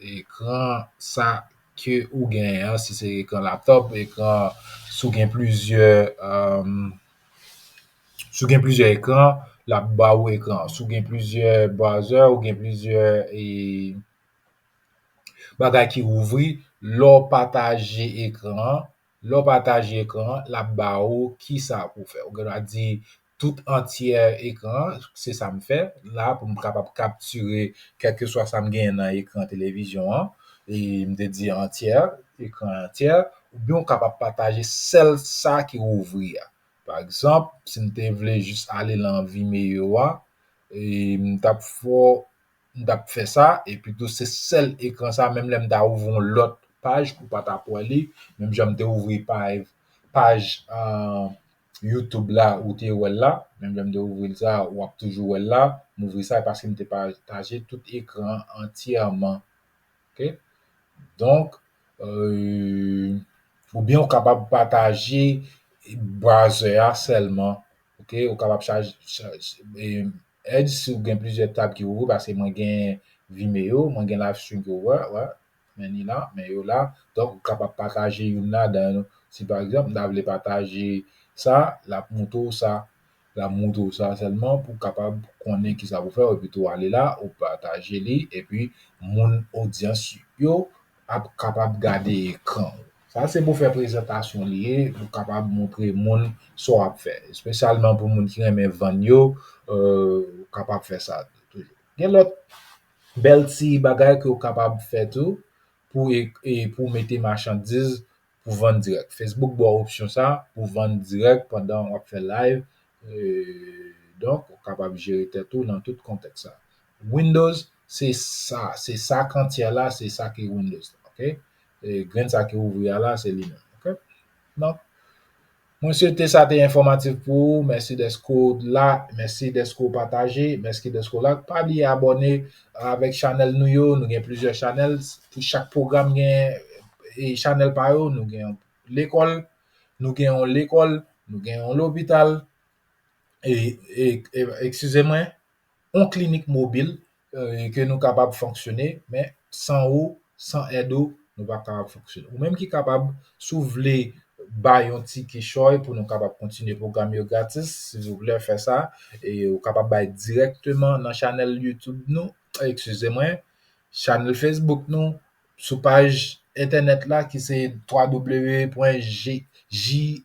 ekran sa ke ou genyen an, si se ekran laptòp, ekran, si w gen plizyè, um, si w gen plizyè ekran, l ap ba ou ekran. Si w gen plizyè browser, ou gen plizyè, e, bagay ki ouvri, lè w pataje ekran an, lè w pataje ekran an, l ap ba ou kisa pou w fè. Ou gen dwa di tout antyè ekran an, se sa m fè la pou m kapab kaptire kèlkeswa sa m genyen nan ekran televizyon an, e m te di antyè, ekran antyè, oubyen w kapab pataje sèl sa ki ouvri a. Pa egzanp, si m te vle jis ale nan Vimeo a, e m t ap fè, m t ap fè sa, epi tou se sèl ekran sa, menm lè m ta ouvri yon lòt paj, ou pa t ap wè li, menm jan m te ouvri paj, paj, ah, YouTube la, ou te wè l la, menm jan m te ouvri l sa, w ap toujou wè l la, m ouvri sa, paske m te pataje tout ekran an antyèman. Ok? Donk, euh, oubyen ou kapab pataje browser a sèlman. Ok? Ou kapab chaje, chaje, e, Edge si w gen plizyè tab ki ouvri, paske mwen gen Vimeo, mwen gen live stream ki ouvri, wè, men ni la, men yo la. Donk, ou kapab pataje youn ladan yo. Si pa egzanp, m ta vle pataje sa, l ap montre w sa. L ap montre w sa sèlman pou w kapab konnen kisa pou fè, epi tou ale la, ou pataje li, epi moun odyans yo ap kapab gade ekran w. Sa se pou fè prezantasyon li ye, pou w kapab montre moun sa w ap fè. Espesyalman pou moun ki renmen vann yo, euh, ou kapab fè sa toujou. Gen lòt bèl ti bagay ke w kapab fè tou pou e, e pou mete machandiz pou vann dirèk. Facebook ba w opsyon sa pou vann dirèk pandan w ap fè live. E, donk, ou kapab jere tèt ou nan tout kontèks sa. Windows, se sa, se sa k antyè la, se sa ki Windows la, ok? E grenn sa ki ouvri a la, se li menm, ok? Donk, mwen swete sa te enfòmatif pou ou. Mèsi dèske w la, mèsi dèske w pataje, mèsi dèske w like. Pa bliye abòne avèk chanèl nou yo. Nou gen plizyè chanèl. Pou chak pwogram gen, e, chanèl pa yo. Nou gen lekòl, nou gen yon lekòl, nou gen yon lopital, e, e, e, eskize mwen, yon klinik mobil, e, ke nou kapab fonksyone, men san ou, san èd ou, nou pa kapab fonksyone. Ou menm ki kapab, si w vle bay yon ti kichòy pou nou kapab kontinye pwogram yo gratis, silvouplè, fè sa. E ou kapab bay dirèkteman nan chanèl YouTube nou, eskize mwen, chanèl Facebook nou, sou paj entènèt la ki se w w w pwen jeams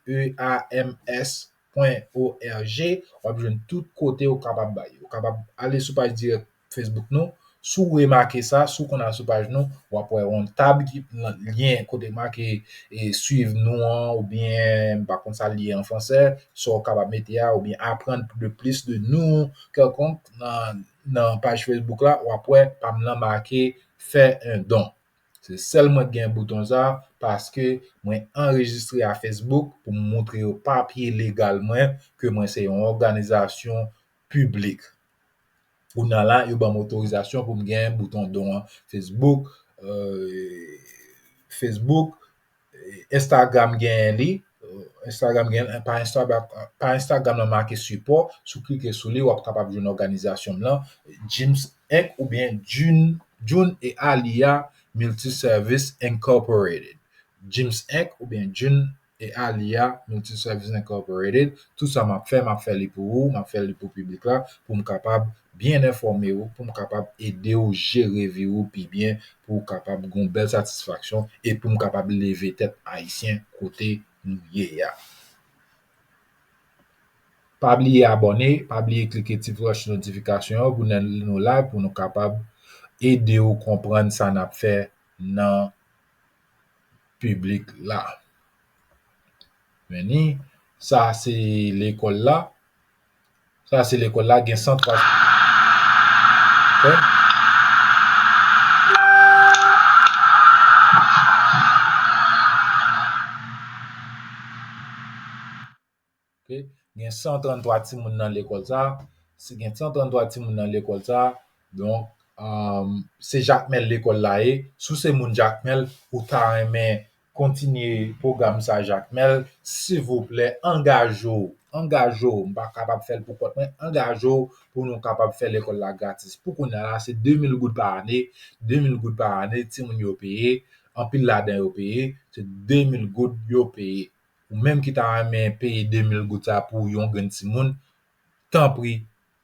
pwen org, w ap jwenn tout kote ou kapab bay. Ou kapab ale sou paj dirèk Facebook nou. Si w remake sa, si w konn al sou paj nou, w ap wè yon tab ki nan lyen kote make, e, suiv nou an, oubyen, m pa konn sa l ye an fransè, sa w kapab mete a, oubyen apprendre de plus de nous, kèlkonk, nan, nan paj Facebook la, w ap wè pa m lan make fè un don. Se sèl mwen k gen bouton sa, paske mwen anrejistre a Facebook pou m montre yo papye legal mwen ke mwen se yon òganizasyon piblik. Kounye a la, yo ban m otorizasyon pou m gen bouton don an. Facebook, euh, Facebook, Instagram genyen li. Instagram genyen, pa Instagram, pa Instagram nan make sipò. Si w klike sou li, w ap kapab jwenn òganizasyon m lan, Jeams Inc oubyen June, June et Alia Multiservice Incorporated. Jeams Inc oubyen June et Alia Multiservice Incorporated. Tout sa m ap fè, m ap fè li pou ou, m ap fè li pou piblik la, pou m kapab byen enfòme w, pou m kapab ede w jere vi w pi byen, pou w kapab gen yon bèl satisfaksyon e pou m kapab leve tèt Ayisyen kote nou ye a. Pa bliye abòne, pa bliye klike ti flèch notifikasyon an pou lè nou live, pou nou kapab ede w konprann sa n ap fè nan piblik la. Men ni, sa se lekòl la. Sa se lekòl la, gen san twa. Ok? Ok? Gen san tranntwa timoun nan lekòl sa. Se gen san tranntwa timoun nan lekòl sa a. Donk, um, se Jakmèl lekòl la ye. Si w se moun Jakmèl, ou ta renmen kontinye pwogram sa Jakmèl, silvouplè, angaje w. Angaje w. M pa kapab fè l pou kont mwen. Angaje w pou nou kapab fè lekòl la gratis. Pou kounye a la, se de mil goud pa ane. De mil goud pa ane, timoun yo peye. Anpil ladan yo peye. Se de mil goud yo peye. Ou menm ki ta renmen peye de mil goud sa pou yon grenn timoun, tanpri,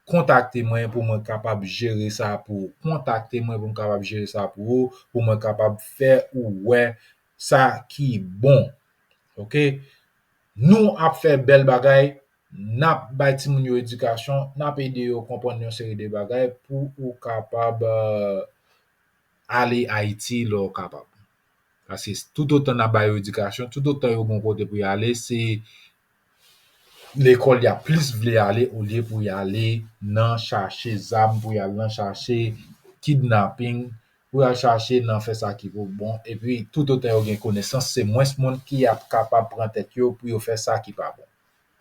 kontakte mwen pou mwen kapab jere sa pou ou. Kontakte mwen pou m kapab jere sa pou ou, pou mwen kapab fè ou wè sa ki bon. Oke? Nou ap fè bèl bagay, n ap bay timoun yo edikasyon, n ap ede yo konprann yon seri de bagay pou ou kapab, euh, ale Ayiti lè w kapab. Paske toutotan n ap ba yo edikasyon, toutotan yo gon kote pou y ale, se lekòl y ap plis vle ale olye pou y ale nan chache zam, pou y al nan chache kidnaping, pou y al chache nan fè sa ki pou bon. Epi, toutotan yo gen konesans, se mwens moun ki ap kapab pran tèt yo pou yo fè sa ki pa bon.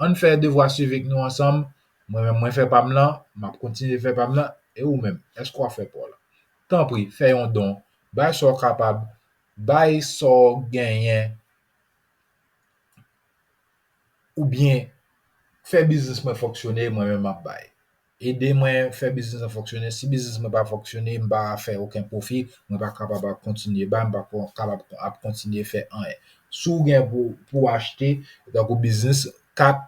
Ann fè devwa sivik nou ansanm. Mwen menm, mwen fè pa m lan, m ap kontinye fè pa m lan. E ou menm, èske w ap fè pa w lan? Tanpri, fè yon don. Bay sa w kapab. Bay sa w genyen. Oubyen, fè biznis mwen fonksyone, mwen menm m ap bay. Ede mwen fè biznis mwen fonksyone. Si biznis mwen pa fonksyone, m pa fè okenn pwofi, mwen pa kapab ap kontinye bay, m pa ko-, kapab ap kontinye fè anyen. Si w gen pou, pou w achte, tankou biznis, kat,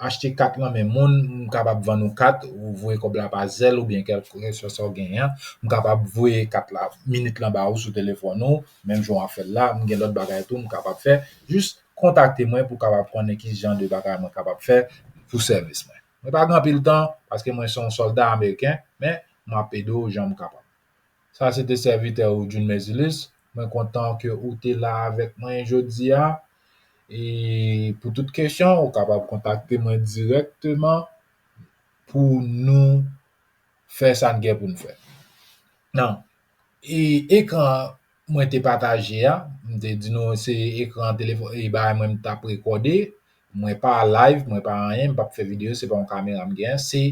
achte kat nan men moun, m kapab vann ou kat, ou voye kòb la pa Zelle oubyen kèlkeswa sa w genyen an, m kapab voye kat la minit lan ba ou sou telefòn ou, menm jan w ap fè l la, m gen lòt bagay tou m kapab fè. Jis kontakte mwen pou w kapab konnen ki jan de bagay mwen kapab fè pou sèvis mwen. Mwen pa gen anpil tan, paske mwen se yon sòlda ameriken, men m ap ede w jan m kapab. Sa se te sèvitè ou, June Mercilus. Mwen kontan ke ou te la avèk mwen jodi a. E pou tout kesyon, ou kapab kontakte mwen dirèkteman pou nou fè sa n gen pou n fè. Nan, e ekran mwen te pataje a, m te di nou se ekran telefòn, e bagay mwen m t ap rekòde. Mwen pa live, mwen pa anyen, m p ap fè videyo, se pa yon kamera m genyen, se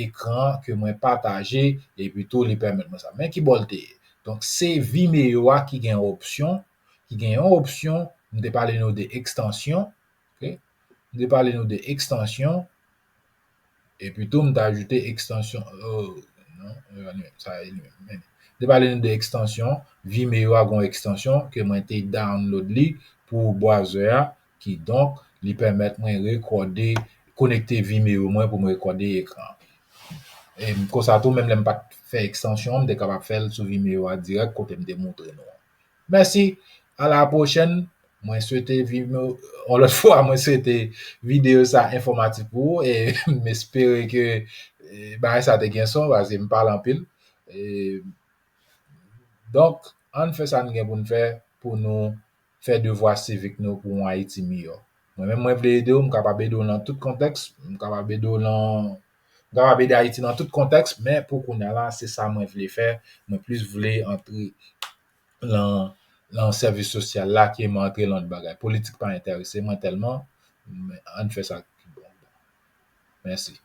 ekran ke mwen pataje, epi tou li pèmèt mwen sa. Men ki bò l te ye. Donk, se Vimeo a ki gen opsyon, ki gen yon opsyon, m te pale nou de ekstansyon, oke? M te pale nou de ekstansyon, epi tou m te ajoute ekstansyon, oh, non, e pa li menm, sa e li menm. Men, m te pale nou de ekstansyon, Vimeo a gon ekstansyon ke mwen te download li pou bwazè a, kidonk, li pèmèt mwen rekòde, konekte Vimeo mwen pou mwen rekòde ekran. E konsa tou, menm lè m pa t fè ekstansyon an, m te kapab fè l sou Vimeo a dirèk kote m te montre nou an. Mèsi, a la pwochèn. Mwen swete Vimeo, yon lòt fwa, mwen swete videyo sa enfòmatif pou ou, e m espere ke, e, bagay sa te gen son, paske m pale anpil. E, donk, ann fè sa n gen pou n fè pou nou fè devwa sivik nou pou yon Ayiti miyò. Mwen menm, mwen vle ede w, m kapab ede w nan tout kontèks, m kapab ede w nan, m kapab ede Ayiti nan tout kontèks, men pou kounye a la, se sa mwen vle fè, mwen plis vle antre lan, lan sèvis sosyal la ke mwen antre lan lòt bagay. Politik pa enterese mwen tèlman, men ann fè sa ki bon. Mèsi.